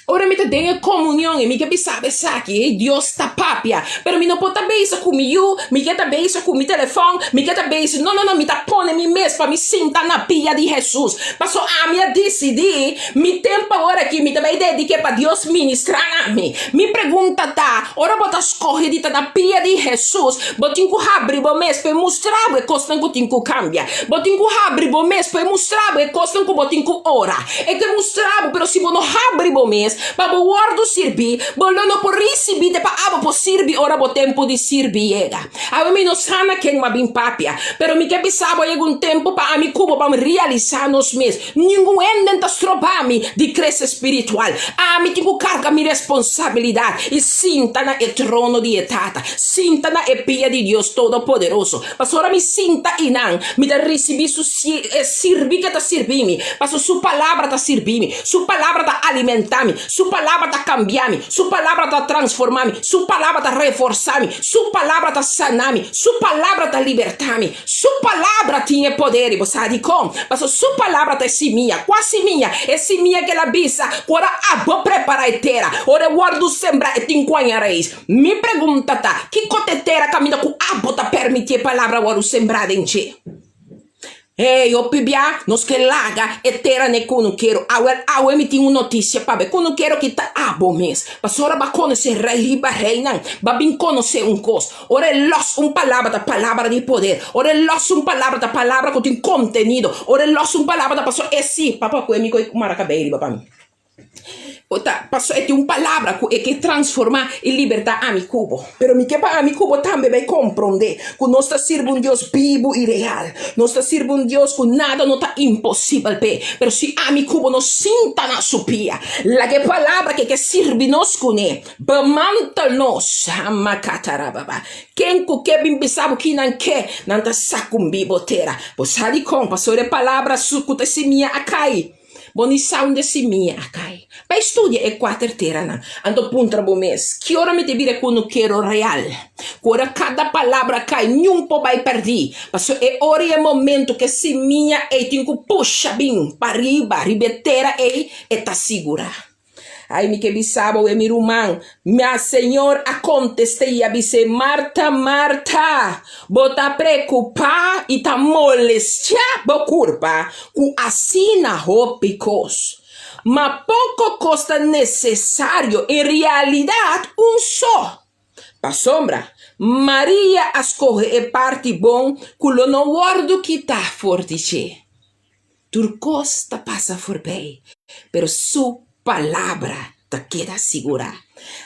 [SPEAKER 2] Ora mi ta den e comunion y mi ke bisa bo esaki ey Dios ta papia pero mi no por ta bezig cu mi yu, mi ke ta bezig cu mi telefon, mi ke ta bezig no no no mi ta pone mi mes pa mi sinta na pia di Jesus paso ami a dicidi mi tempo awor aki mi ta bay dedique pa Dios ministra na mi. Mi pregunta ta, Ora bo ta skohe di ta na pia di Hesus, bo tin ku habri bo mes pa e mustra bo e kosnan ku tin ku kambia. Bo tin ku habri bo mes pa e mustra bo e kosnan ku bo tin ku ora. E ke mustra bo, pero si bo no habri bo mes pa bo wòrdu sirbí, bo lo no por risibí te pa abo por sirbi ora bo tempu di sirbi yega. Awe mi no sa na ken mi a bin papia, pero mi ke bisa bo yega un tempu pa ami ku bo ban realisá nos mes. Ningun hende ta stroba mi di krese spiritual. Ami tin ku karga mi responsabilidat i sinta na e trono di e Tata, sinta na e pia di Dios Todopoderoso. Pasobra mi sinta einan, mi ta risibí su e sirbi ke ta sirbi mi, pasobra su Palabra ta sirbi mi, su Palabra ta alimentá mi, su Palabra ta kambia mi, su Palabra ta transformá mi, su Palabra ta reforsá mi, su Palabra ta saná mi, su Palabra ta libertá mi. Su palabra tin e poder, i bo sa dikon? Pasobra su palabra ta e simia. Kua simia? E simia ku el a bisa ku ora abo prepará e tera, ora e wòrdu sembrá, e tin ku haña rais. Mi pregunta ta, kiko ta e tera kaminda ku abo ta permití e palabra wòrdu sembrá den dje? Hey, hopi bia nos ke laga e tera n'e kunukero. Awel, awe mi tin un notisia pa bo. E kunukero ki ta abo mes. Pasobra bo a konosé rei riba reinan. Bo a bin konosé un kos. Ora e lòs un palabra ta palabra di poder. Ora e lòs un palabra ta palabra ku tin kontenido. Ora e lòs un palabra ta pasobra e si, papa ku e mi ku e mara kabei riba pa mi. O ta pasobra e tin un palabra ku e ke transformá i libertá ami ku bo. Pero mi ke pa ami ku bo tambe bai komprondé ku nos ta sirbi un Dios bibu i real. Nos ta sirbi un Dios ku nada no ta imposibel p'e. Pero si ami ku bo no sinta na su pia, laga e palabra ku e ke sirbi nos kuné Bemantel nos, hamakatarababa. Ken ku ke bin bisa bo ki nan ke, nan ta sakumbi bo tera. Bo sa dikon? Pasobra e palabra su ku ta simia a kai. Bo ni sa unda e simia a kai. Bai studia e kuater teranan. Anto puntra bo mes, Ki ora mi ta bira kunukero real? Ku ora kada palabra kai, niun por bai pèrdí. Pasobra e ora i e momento ku e simia ei tin ku pusha bin pariba riba e tera ei, e ta sigurá. Ai, mi ke bisa bo, e mi ruman. Ma Señor a kontest'é i a bis'é, Marta, Marta, bo ta preokupá i ta molestiá bo kurpa ku asina hopi kos. Ma poko kos ta nesesario, en realidat un so. Pasobra, Maria a skohe e parti bon ku lo no wòrdu kitá for di dje. Tur kos ta pasa forbei, pero su palabra ta keda sigurá.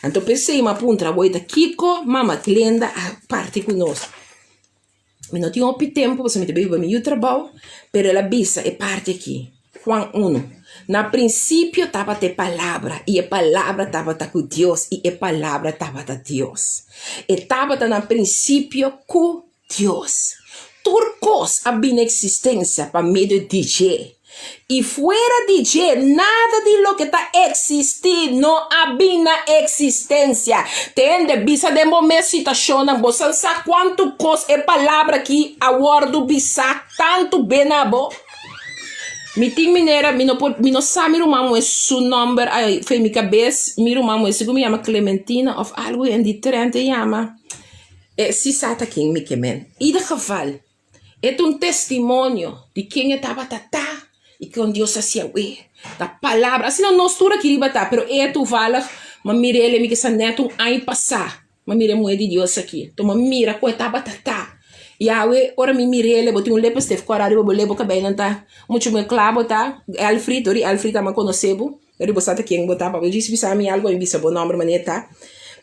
[SPEAKER 2] Anto p'esei mi a puntra bo ta kiko Mama Glenda a parti ku nos. Mi no tin hopi tempu pasobra mi ta biba mi yu trabou, pero el a bisa e parti aki, Juan unu, Na prinsipio tabata e Palabra, i e Palabra tabata ku Dios, i e Palabra tabata Dios. E tabata na prinsipio ku Dios. Tur kos a bini eksistensia pa medio di dje. I fuera di dje nada di loke ta eksistí no a bin na eksistensia. Tende, bisa den bo mes situashonnan, bo san sa kuantu kos e palabra aki a wòrdu bisá tantu be na bo? Mi tin manera, mi no por, mi no sa mi ruman muhé su nòmber ai for mi kabes, mi ruman muhé sigur mi yama Clementina òf algu en di trènt e yama, e si sa ta ken mi ke men. Ieder geval. E ta un testimonio di ken e tabata ta i kon Dios a hasi awe. Ta palabra, asina nos tur aki riba ta, pero e toevallig m'a mira el, mi kisa nèt un aña pasá m'a mira e muhé di Dios aki. Enton m'a mira kon e tabata ta. I awe ora mi mira el, bo tin un lipstift kòrá riba bo lep, bo kabeinan ta muchu mihó kla bo ta. Elfried, ora Elfried a konosé bo. Pero bo sa ta ken bo ta, pa bo djis bisa mi algu, mi bisa bo nomber manera ta.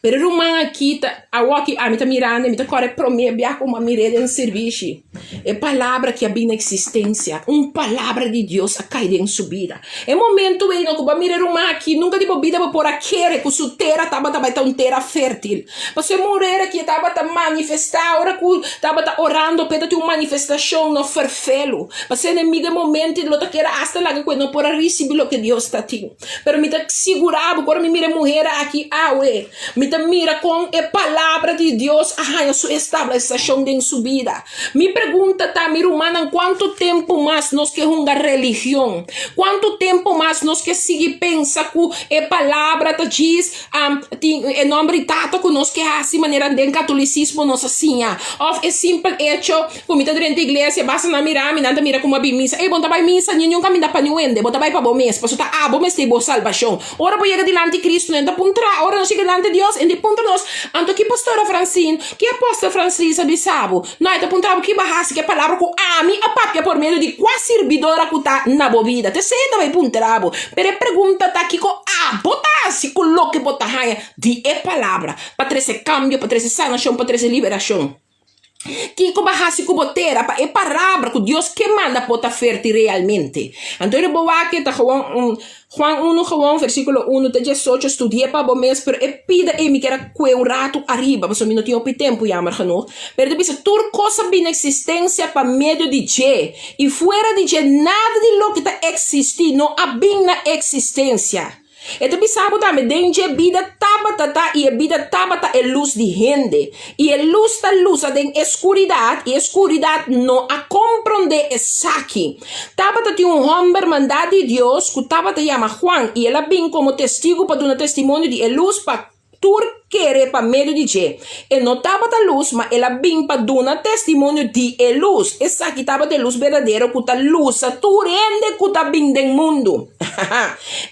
[SPEAKER 2] Pero e ruman aki ta, awoki ami ta mirando, mi ta kòrda e promé bia ku mi a mir'é den sirbishi. E palabra ki a bini na eksistensia, un palabra di Dios a kai den su bida. E momentu ei no ku bo a mira e ruman aki, nunka di bo bida bo por a kere ku su tera tabata bai ta un tera fértil. Pasobra e muher aki e tabata manifestá ora ku tabata orando p'e ta tin un manifestashon no ferfelu. Pasobra enemigo e momento lo ta kere asta laga ku e no por a risibí loke Dios ta tin. Pero mi ta sigurá bo ku ora mi mira e muher aki awe, mi ta mira kon e palabra di Dios a haña su establesashon den su bida. Mi pregunta ta, mi rumannan, kuantu tempu mas nos ke hunga religion? Kuantu tempu mas nos ke sigui pensa ku e palabra ta djis Tin e nomber di tata ku nos ke hasi manera den katolisismo nos a siña. Òf e simpel echo ku mi ta drenta iglesia, basta nan mira mi, nan ta mira ku mi a bin misa. Ey, bo no ta bai misa ni niun kaminda pa niun hende, bo ta bai pa bo mes, pasobra ta abo mester bo salbashon. Ora bo yega dilanti Kristu, nan ta puntra, ora nos yega dilanti Dios, e puntra nos, Anto ki pastora Francine, ki apostel Francis a bisa bo? No, e ta puntra bo ki bo a hasi ku e palabra ku ami a papia por medio di kua sirbidora ku ta na bo bida. T'esei e ta bai puntra bo. Pero e pregunta ta kiko abo ta hasi ku loke bo ta haña di e palabra pa trese kambio, pa trese sanashon, pa trese liberashon. Kiko bo a hasi ku bo tera pa e palabra ku Dios ke manda por ta fertil realmente. Anto bo wak e ta gewoon un Juan unu gewoon versikulo unu te diesocho studi'é pa bo mes pero e pida ei mi kier a kue un ratu ariba pasobra mi no tin hopi tempu jammer genoeg pero ta bisa tur kos a bini eksistensia pa medio di dje i fuera di dje nada di loke ta eksistí no a bin na eksistensia. E ta bisa bo tambe den dje bida tabata ta i e bida tabata e lus di hende i e lus ta lusa den e skuridat i e skuridat no a komprondé esaki. Tabata tin un hòmber mandá di Dios ku tabata yama Juan, i el a bin komo testigu pa duna testimonio di e lus pa tur kere pa medio di dje. E no tabata lus, ma el a bin pa duna testimonio di e lus. Esaki tabata e lus berdadero ku ta lusa tur hende ku ta bin den mundu.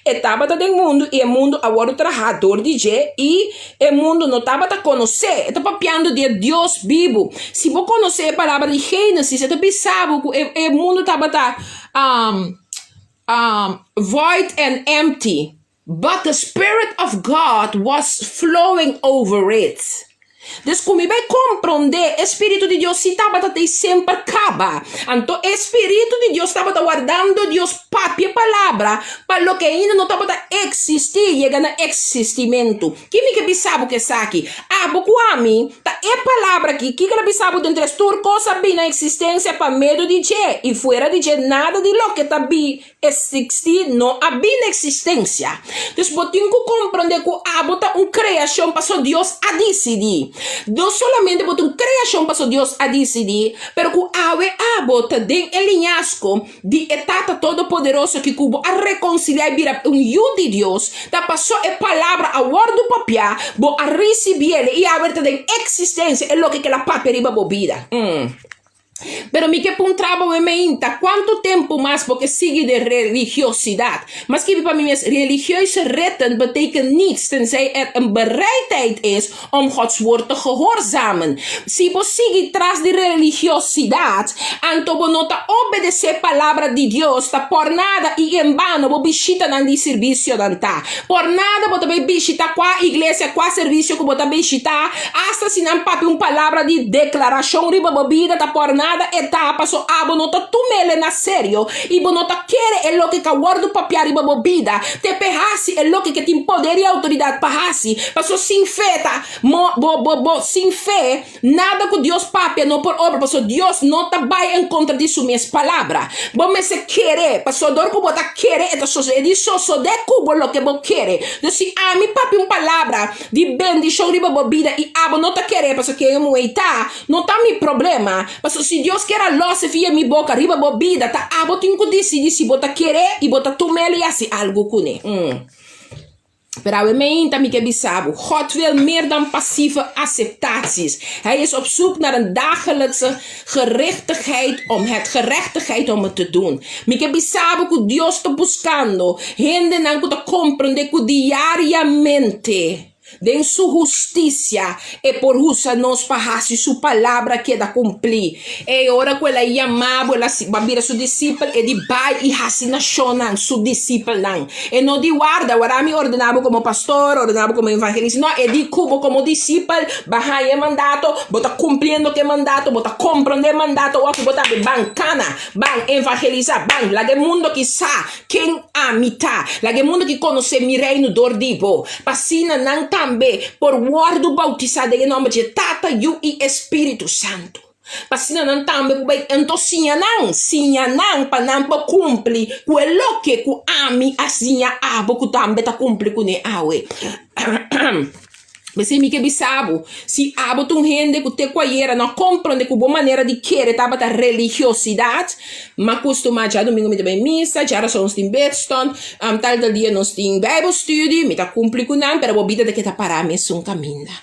[SPEAKER 2] E tabata den mundu, i e mundu a wòrdu trahá dor di dje, i E mundu no tabata konosé. E ta papiando di e Dios bibu. Si bo konosé e palabra di Génesis, e ta bisa bo ku e mundu tabata void and empty, but the Spirit of God was flowing over it. Dus ku mi bai komprondé, e Spiritu di Dios si tabata tei semper kaba. Anto e Spiritu di Dios tabata wardando Dios papia palabra pa loke ainda no tabata eksistí yega na eksistimentu. Ki mi ke bisa bo ku esaki? Abo ku ami ta e palabra aki. Kiko el a bisa bo den tres? Tur kos a bin na eksistensia pa medio di dje, i fuera di dje nada di loke ta bi Eksistí no a bin na eksistensia. Dus bo tin ku komprondé ku abo ta un kreashon paso Dios a disidí. No solamente bo ta un kreashon paso Dios a disidí, pero ku awe abo ta den e liñasko di e Tata Todopoderoso ki ku bo a rekonsiliá i bira un yu di Dios, ta paso e Palabra a wòrdu papiá, bo a risibié i awe ta den eksistensia e loke ku el a papia riba bo bida. Pero mi ke puntra bo meinta, kuantu tempu mas bo ke sigui den religiosidat? Ma skibi pa mi mes, Religieuze ritten betekent niets tenzij er een bereidheid is om Gods woord te gehoorzamen. Si bo sigui tras di religiosidat, anto bo no ta obedesé palabra di Dios, ta por nada i en bano bo bishitanan di sirbisionan ta. Por nada bo ta bai bishita kua iglesia, kua servisio ku bo ta bishita, asta si nan papia un palabra di deklarashon riba bo bida ta por nada. nada e ta paso abo no ta tumele na serio i bo no ta kere e loke ka wòrdu papiá riba bo bida te p'e hasi e loke ke tin poder i outoridat pa hasi paso sin fe ta mo bo bo bo sin fe Nada ku Dios papia no por obra, pasobra Dios no ta bai en kontra di su mes palabra. Bo mester kere, pasobra dor ku bo ta kere e ta sosodé. E di sosodé ku bo loke bo kere. Dus si ami papia un palabra di bendishon riba bo bida i abo no ta kere pasobra ken e muhé ta, no ta mi problema. Pasobra si Dios kier a lòs e via mi boka riba bo bida, ta abo tin ku disidí si bo ta kere i bo ta tum'el i hasi algu kuné. Pero awe meinta mi ke bisa bo, God wil meer dan passieve acceptaties. Hij is op zoek naar een dagelijkse gerechtigheid om het gerechtigheid om het te doen. Mi ke bisa bo ku Dios ta buskando hendenan ku ta komprende ku diariamente den su hustisia e por usa nos pa hasi su palabra keda kumplí. E ora ku el a yama bo, el a bira su disipel, e di bai i hasi nashonnan su disipelnan. E no di warda, wara mi ordená bo komo pastor, ordená bo komo evangelista. No, e di ku bo komo disipel bo a haña e mandato, bo ta kumpliendo ku e mandato, bo ta komprondé e mandato awor ku bo ta ban kana, ban evangelisá, ban laga e mundo ki sa ken ami ta, laga e mundo ki konosé mi reino dor di bo, pa asina nan tambe por wòrdu boutisá den e nòmber dje Tata, Yu i e Spiritu Santu. Pa asina nan tambe por bai anto siña nan, siña nan pa nan por kumpli ku e loke ku ami a siña abo ku tambe ta kumpli kuné awe. P'esei mi ke bisa bo, si abo ta un hende ku te ku ayera no a komprondé ku bo manera di kere tabata religiosidat, m'a kustumá djadumingu mi ta bai misa, djarason nos tin bidstond, tal tal dia nos tin bijbelstudie, mi ta kumpli ku nan, pero bo bida ta keda pará mesun kaminda.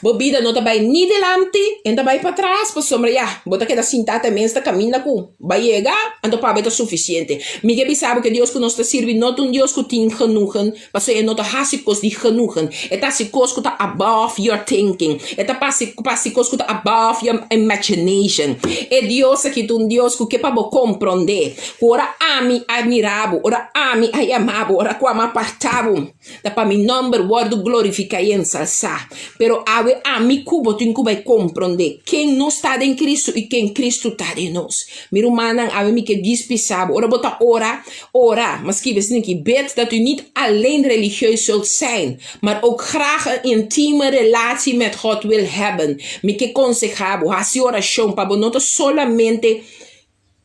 [SPEAKER 2] Bo bida no ta bai ni dilanti en ta bai patras pasobra ya, bo ta keda sintá te mens ta kaminda ku bo a yega, anto pa bo e ta sufisiente. Mi ke bisa bo ku e Dios ku nos ta sirbi no ta un Dios ku tin genoegen, pasobra e no ta hasi kos di genoegen. E ta hasi kos ku ta above your thinking. E ta hasi kos ku ta above your imagination. E Dios aki ta un Dios ku ke pa bo komprondé ku ora ami a mira bo, ora ami a yama bo, ora ku ami a aparta bo, Ta pa mi nòmber wòrdu glorifiká i ensalsá. Pero awe ami ku bo tin ku bai komprondé ken nos ta den Kristu i ken Kristu ta den nos. Mi rumannan, awe mi ke dispisá bo. Ora bo ta ora, ora. Ma skibi esei aki, Bid dat u niet alleen religieus zult zijn, maar ook graag een intieme relatie met God wil hebben. Mi ke konsehá bo, hasi orashon pa bo no ta solamente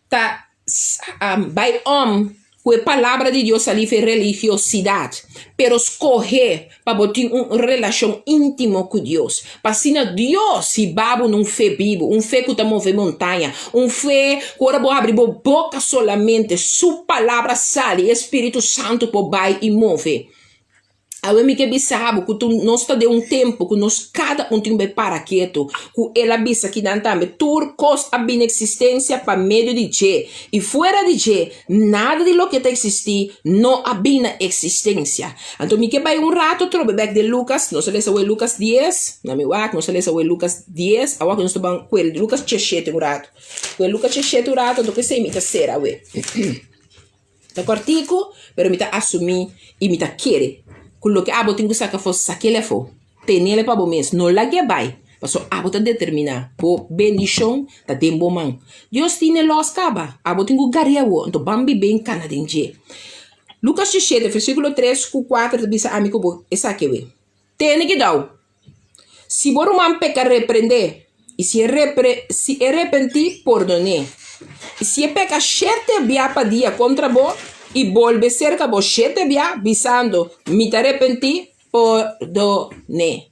[SPEAKER 2] ta bai om ku e palabra di Dios sali fe religiosidat, pero skohe pa bo tin un relashon íntimo ku Dios, pa asina Dios hiba bo na un fe bibu, un fe ku ta move montaña, un fe ku ora bo habri bo boka solamente su palabra sali, e Spiritu Santu por bai i move. Awe mi ke bisa bo ku nos ta den un tempu ku nos kada un tin bai para ketu, ku el a bisa kinan tambe, tur kos a bini eksistensia pa medio di dje, i fuera di dje nada di loke ta eksistí no a bini na eksistensia. Anto mi ke bai un rato trobe bèk den Lukas, nos a lesa awe Lukas dies, na mi wak, nos a lesa awe Lukas dies, awor ku nos ta ban ku e Lukas diesshete un rato, ku e Lukas diesshete un rato, anto kesei mi ta sera awe. Ta kòrtiku, pero mi ta asumí i mi ta kere ku loke abo tin ku saka afó, sak'el afó. Tenel pa bo mes, no lag'é bai, pasobra abo ta determiná. Bo bendishon ta den bo man. Dios tin e lòs kaba, abo tin ku gar'é awor, anto ban bib'é i kana den dje. Lukas diesshete, versíkulo tres ku kuater ta bisa ami ku bo esaki awe, Tene kidau! Si bo ruman peka reprendé, i si e repre si e repentí pordon'é. I si e peka shete bia pa dia kontra bo i bolbe serka bo shete bia, bisando, Mi ta repentí, pordon'é.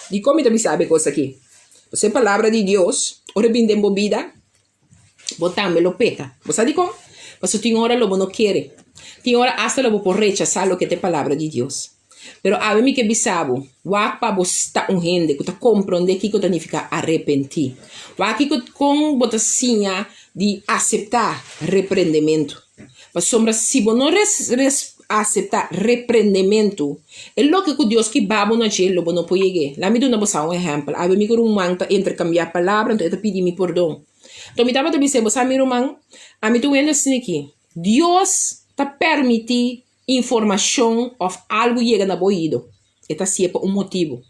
[SPEAKER 2] Dikon mi ta bisa bo e kos akí? Pasobra e palabra di Dios, ora e bin den bo bida, bo tambe lo peka. Bo sa dikon? Pasobra tin ora lo bo no kere. Tin ora asta lo bo por rechasá loke ta e palabra di Dios. Pero awe mi ke bisa bo, wak pa bo sta un hende ku ta komprondé kiko ta nifiká arepentí. Wak kiko kon bo ta siña di aseptá reprendementu. Pasobra si bo no aseptá reprendementu, e loke ku Dios ke ba bo na dje lo bo no por yeg'é. Laat mi duna bo sa un ehèmpel. Awe mi ku ruman ta interkambiá palabra, anto e ta pidi mi pordon. Anto mi tabata bis'é, Bo sa mi ruman, ami ta un hende asina aki. Dios ta permití informashon òf algu yega na bo oido. E ta hasié pa un motibu.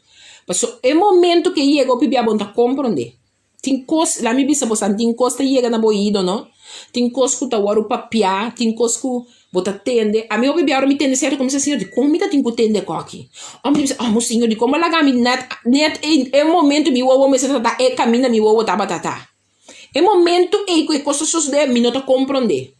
[SPEAKER 2] Pasobra e momento ku e yega hopi bia bo no ta komprondé. Tin kos, laat mi bisa bosan, tin kos ta yega na bo oido, no? Tin kos ku ta wòrdu papiá, tin kos ku bo ta tende. Ami hopi bia ora mi tende sierto komo mi bisa, Señor, dikon mi ta tin ku tende kòki? Òf mi ta bisa, oh, Señor, dikon bo a laga mi nèt, nèt e e momento mi wowo mester ta ta e kaminda mi wowo tabata ta? E momento ei ku e kos ta sosodé, mi no ta komprondé.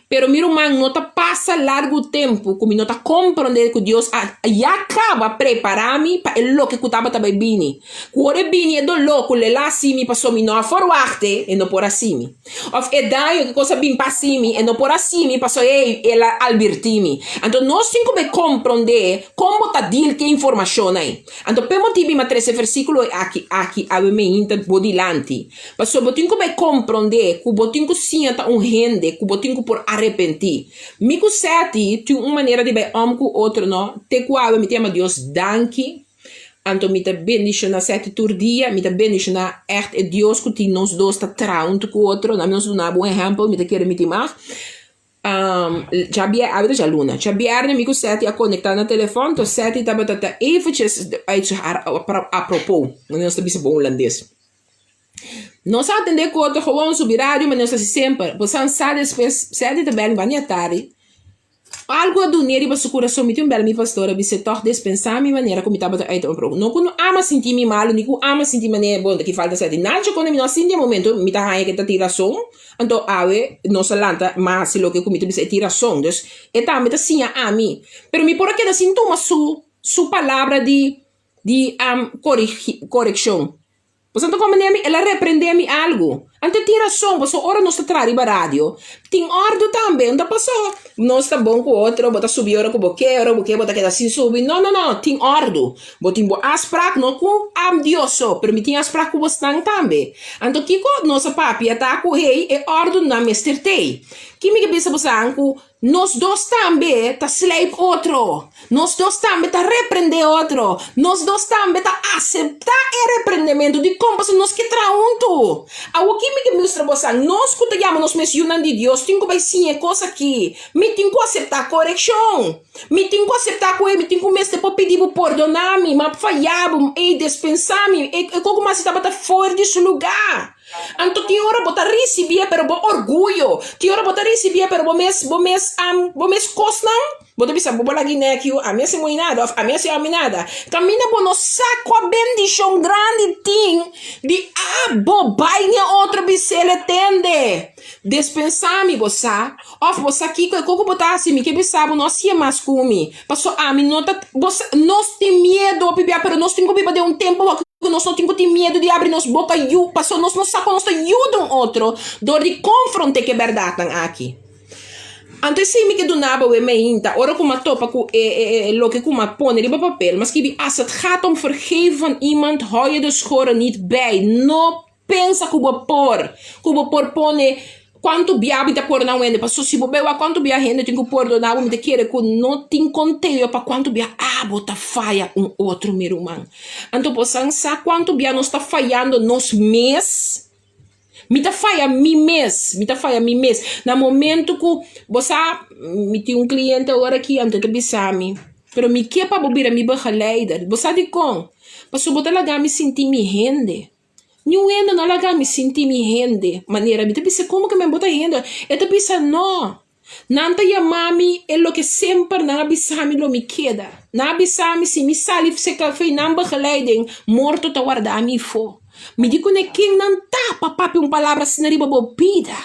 [SPEAKER 2] Pero mi ruman, no ta pasa largu tempu ku mi no ta komprondé ku Dios a ya kaba prepará mi pa e loke ku tabata bai bini. Ku ora e bini e doló ku lo el a hasi mi pasobra mi no a forwachté, e no por hasi mi. Òf e daño ku e kos a bin pa hasi mi, e no por hasi mi pasobra ei el a albirtí mi. Anto nos tin ku bai komprondé kon bo ta deal ku e informashon ei. Anto p'e motibu mi a trese e versíkulo aki aki awe meinta bo dilanti. Pasobra bo tin ku bai komprondé ku bo tin ku siña ta un hende ku bo tin ku por arepentí. Mi ku Seti tin un manera di bai òm ku otro no, te ku awe mi ta yama Dios danki, anto mi ta bendishoná Seti tur dia, mi ta bendishoná ègt e Dios ku tin nos dos ta traha huntu ku otro. Na mi nos duna bo un ehèmpel, mi ta kere mi tin mas. Djabier, awe ta djaluna, djabièrnè mi ku Seti a konektá na telefòn, to Seti tabata ta eventjes uit su haar apropos, nos ta bisa bon hulandes. Nos a atendé ku otro gewoon subi radio manera nos ta hasi semper. Bo san sa despues sèt di ta bèl mi banda di atardi. Algu a dun'é riba su kurason. Mi tin un bèl mi pastor a bis'é tòg despensá mi manera ku mi tabata uit un pro. No ku no ama sinti mi malu ni ku ama sinti manera bon ta ki falta sèt. Nacho konde mi no a sinti e momento mi ta haña ke ta tin rason. Anto awe nos a lanta mas hasi loke ku mi ta bisa e tin rason. Dus e tambe ta siña ami. Pero mi por a keda sin tuma su su palabra di di korekshon. Boso ta komprendé mi? El a reprendé mi algu. Anto e tin rason, pasobra ora nos ta traha riba radio, tin òrdu tambe. No ta pasó nos ta bon ku otro, bo ta subi ora ku bo ke, ora bo ke bo ta keda sin subi. No, no, no, tin òrdu. Bo tin bo afsprak, no ku Dios so, pero mi tin afsprak ku bosnan tambe. Anto kiko nos a papia ta ku, hey, e òrdunan mester t'ei. Ki mi ke bisa bosan ku Nos dos tambe ta slijp otro. Nos dos tambe ta reprendé otro. Nos dos tambe ta aseptá e reprendementu. Dikon? Pasobra nos ke traha huntu. Awoki mi ke mustra bosan, nos ku ta yama nos mes yunan di Dios tin ku bai siña e kos aki. Mi tin ku aseptá korekshon. Mi tin ku aseptá ku ei mi tin ku mester por pidi bo pordoná mi, m'a fayá bo, ei despensá mi, e kos ku mi hasi tabata for di su lugá. Anto tin ora bo ta risibié pero bo orguyo, tin ora bo ta risibié pero bo mes bo mes bo mes kosnan, bo ta bisa bo bo lag'i nèk yu, ami a hasi muy nada òf ami a hasi ami nada. Kaminda bo no sa kua bendishon grandi tin di abo bai n'e otro bis'el tende, despensá mi bo sa òf bo sa kiko e koko bo ta hasi mi ke bisa bo no hasié mas ku mi paso ami no ta bo sa nos tin miedu hopi bia pero nos tin ku biba den un tempu ku nos no tin ku tin miedu di abri nos boka yu paso nos no sa ku nos ta yuda un otro dor di konfronte ku e bèrdatnan aki. Anto esei mi ke duna bo e meinta ora ku mi a topa ku e e loke ku mi a pone riba papel mi a skibi as het gaat om vergeven van iemand hou je de schoren niet bij no Pensa ku bo por, ku bo por pone kuantu bia mi ta pordoná un hende, pasobra si bo bai wak kuantu bia hende tin ku pordoná bo, mi ta kere ku no tin konteo pa kuantu bia abo ta faya un otro, mi ruman. Anto bo san sa kuantu bia nos ta fayando nos mes? Mi ta faya mi mes, mi ta faya mi mes. Na momento ku bo sa, mi tin un kliente awor aki, anto e ta bisa mi, pero mi ke pa bo bira mi begeleider. Bo sa dikon? Pasobra bo ta laga mi sinti mi hende. Niun hende no laga mi sinti mi hende manera mi ta bisa como ke men bo ta hende e ta bisa no nan ta yama mi e loke semper nan a bisa mi lo mi keda nan a bisa mi si mi sali fei nan begeleiding morto ta warda mi afo mi di kune ken nan ta pa papia un palabra asina riba bo bida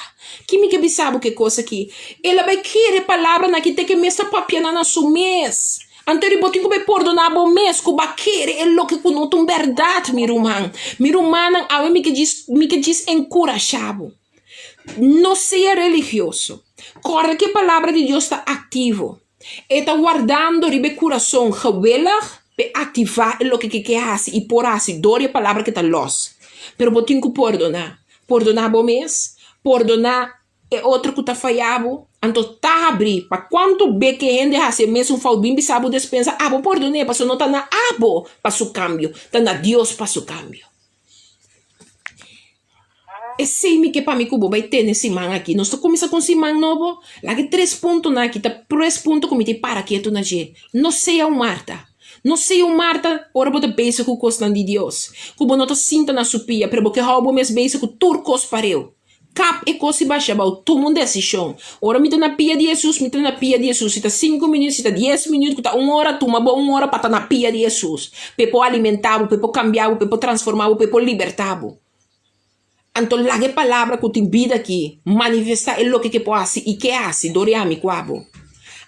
[SPEAKER 2] ki mi ke bisa bo ke kos aki el a bai kere palabranan aki te ke mes ta papia nan na su mes. Anto di bo tin ku bai pordoná bo mes ku bo a kere e loke ku no ta un bèrdat, mi ruman. Mi rumannan, awe mi ke djis mi ke djis enkurashá bo. No sea religioso. Kòrda ku e Palabra di Dios ta aktivo. E ta wardando riba e kurason gewillig p'e aktivá e loke ke ke hasi i por hasi dor di e Palabra ke ta lòs. Pero bo tin ku pordoná. Pordoná bo mes, pordoná E otro ku ta faya bo, anto ta habrí pa kuantu be ke hende hasi e mesun fout bin bisa bo despensa, abo pordon'é pasobra no ta na abo pa su kambio, ta na Dios pa su kambio. Esei mi ke pa mi ku bo bai tene siman aki. Nos ta kuminsá ku un siman nobo. Laga e tres puntonan aki ta tres punto ku mi tin para ketu na dje. No sea un Marta. No sea un Marta ora bo ta bezig ku kosnan di Dios, ku bo no ta sinta na su pia, pero bo ke hou bo mes bezig ku tur kos pareu. Kap e kos i basha abou, tuma un desishon. Ora mi ta na pia di Hesus, mi ta na pia di Hesus. Si ta sinku minüt, si ta dies minüt, ku ta un ora, tuma bo un ora pa ta na pia di Hesus, p'e por alimentá bo, p'e por kambia bo, p'e por transformá bo, p'e por libertá bo. Anto laga e palabra ku tin bida aki manifestá e loke ke por hasi i ke hasi dor di ami ku abo.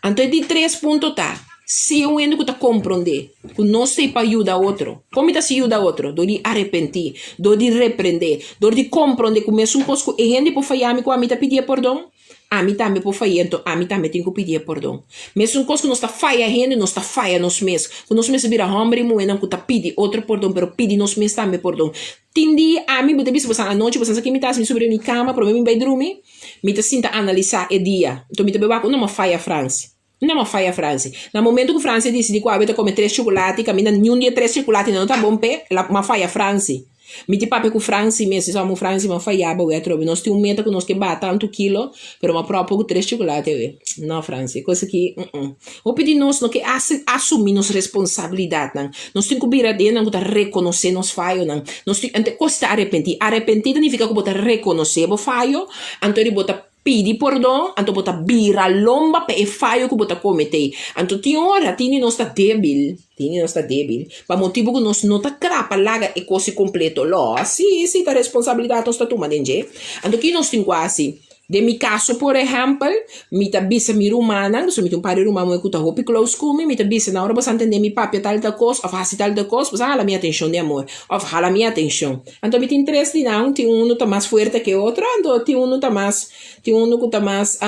[SPEAKER 2] Anto e di tres punto ta, si un hende ku ta komprondé ku nos ta ei pa yuda otro. Kon mi ta hasi yuda otro? Dor di arepentí, dor di reprendé, dor di komprondé ku mesun kos ku e hende por faya mi ku ami ta pidié pordon, Ami tambe por faya, enton ami tambe tin ku pidié pordon. Mesun kos ku nos ta faya hende, nos ta faya nos mes. Ku nos mester bira hòmber i muhénan ku ta pidi otro pordon, pero pidi nos mes tambe pordon. Tin dia ami, bo ta bisa bosan anochi, bosan sa ke mi ta hasi, mi subi riba mi kama, promé mi bai drumi, mi ta sinta analisá e dia. Enton mi ta bai wak, unda mi a faya Fransi? Unda mi a faya Fransi? Na momentu ku Fransi a disidi ku awe ta kome tres chukulati, kaminda niun di e tres chukulatinan no ta bon p'e, el a mi a faya Fransi. Mi tin papia ku Fransi mes, mi sa amo Fransi mi a faya bo awe atrobe. Nos tin un meta ku nos ke baha tantu kilo, pero mi a proba poko tres chukulati awe. No Fransi, e kos aki uh-uh. Hopi di nos no ke asumi nos responsabilidatnan. Nos tin ku bira den ku ta rekonosé nos fayonan. Nos tin, anto e kos ta arepentí. Arepentí ta nifiká ku bo ta rekonosé bo fayo, anto di bo ta Pidi pordon, anto bo ta bira lomba pa e fayo ku bo ta kometé. Anto tin ora tin di nos ta débil, tin di nos ta débil, pa motibu ku nos no ta kla pa laga e kos kompleto lòs. Sí, sí, ta responsabilidat nos ta tuma den dje. Anto ki nos tin ku hasi? Den mi kaso, por ehèmpel, mi ta bisa mi rumannan, pasobra mi tin un par di ruman muhé ku ta hopi close ku mi, mi ta bisa nan ora boso a tende mi papia tal tal kos òf hasi tal tal kos, boso a hala mi atenshon di amor òf hala mi atenshon. Anto mi tin tres di nan, tin unu ta mas fuerte ke otro, anto tin unu ta mas, tin unu ku ta mas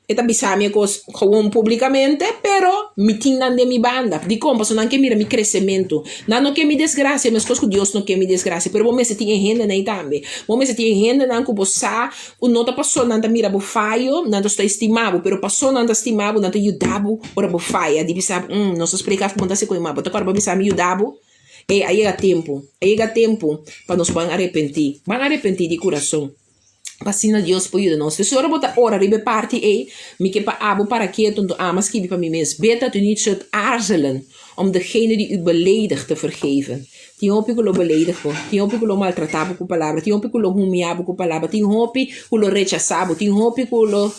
[SPEAKER 2] e ta bisa mi e kos gewoon publikamente, pero mi tin nan den mi banda. Dikon? Pasobra nan ke mira mi kresementu. Nan no ke mi desgrasia, meskos ku Dios no ke mi desgrasia, pero bo mester tin e hendenan ei tambe. Bo mester tin e hendenan ku bo sa ku no ta pasobra nan ta mira bo fayo, nan ta sta estima bo, pero pasobra nan ta stima bo, nan ta yuda bo ora bo faya, di bisa bo, nos a splika ku bo ta hasi ku e ma bo ta kòrda bo bisa mi yuda bo. Ey, a yega tempu, a yega tempu pa nos ban arepentí, ban arepentí di kurason, pa asina Dios por yuda nos. P'esei ora bo ta ora riba e parti ey, mi ke pa abo para ketu, nto ama skibi pa mi mes, Bid dat u niet zult aarzelen om degene die u beledigt te vergeven. Tin hopi ku lo beledig bo, tin hopi ku lo maltratá bo ku palabra, tin hopi ku lo humiá bo ku palabra, tin hopi ku lo rechasá bo, tin hopi ku lo.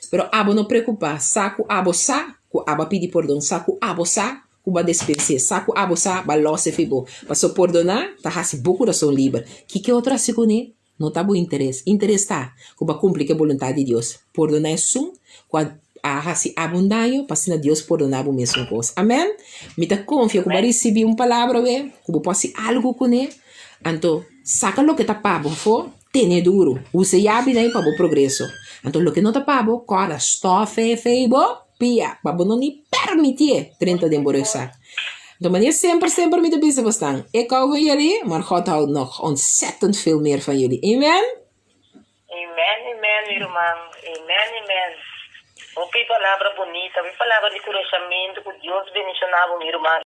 [SPEAKER 2] Pero abo no preokupá, sa ku abo sa ku abo a pidi pordon, sa ku abo sa Ku bo a despens'é. Sa ku abo sa ba lòs e fi bo. Paso pordoná ta hasi bo kurason liber. Kiko otro hasi kuné no ta bo interes. Interes ta ku bo a kumpli ku e boluntat di Dios. Pordoná esun ku a a hasi abo un daño pa asina Dios pordoná bo mesun kos. Amèn. Mi ta konfia ku bo a risibí un palabra awe ku bo por hasi algu kuné. Anto saka loke ta pa bo afó, tene duru. Usa e yabinan ei pa bo progreso. Anto loke no ta pa bo, kòrda stòf e fei bo. Pia, pa bo no ni permitié drenta den bo rugzak. De manier semper, semper mi ta bisa bosnan, ik hou van jullie, maar God houdt nog ontzettend veel meer van jullie. Amen?
[SPEAKER 3] Amen, amen, mi ruman. Amen, amen. Hopi palabra bunita, hopi palabra di kurashamentu ku Dios bendishoná bo, mi ruman.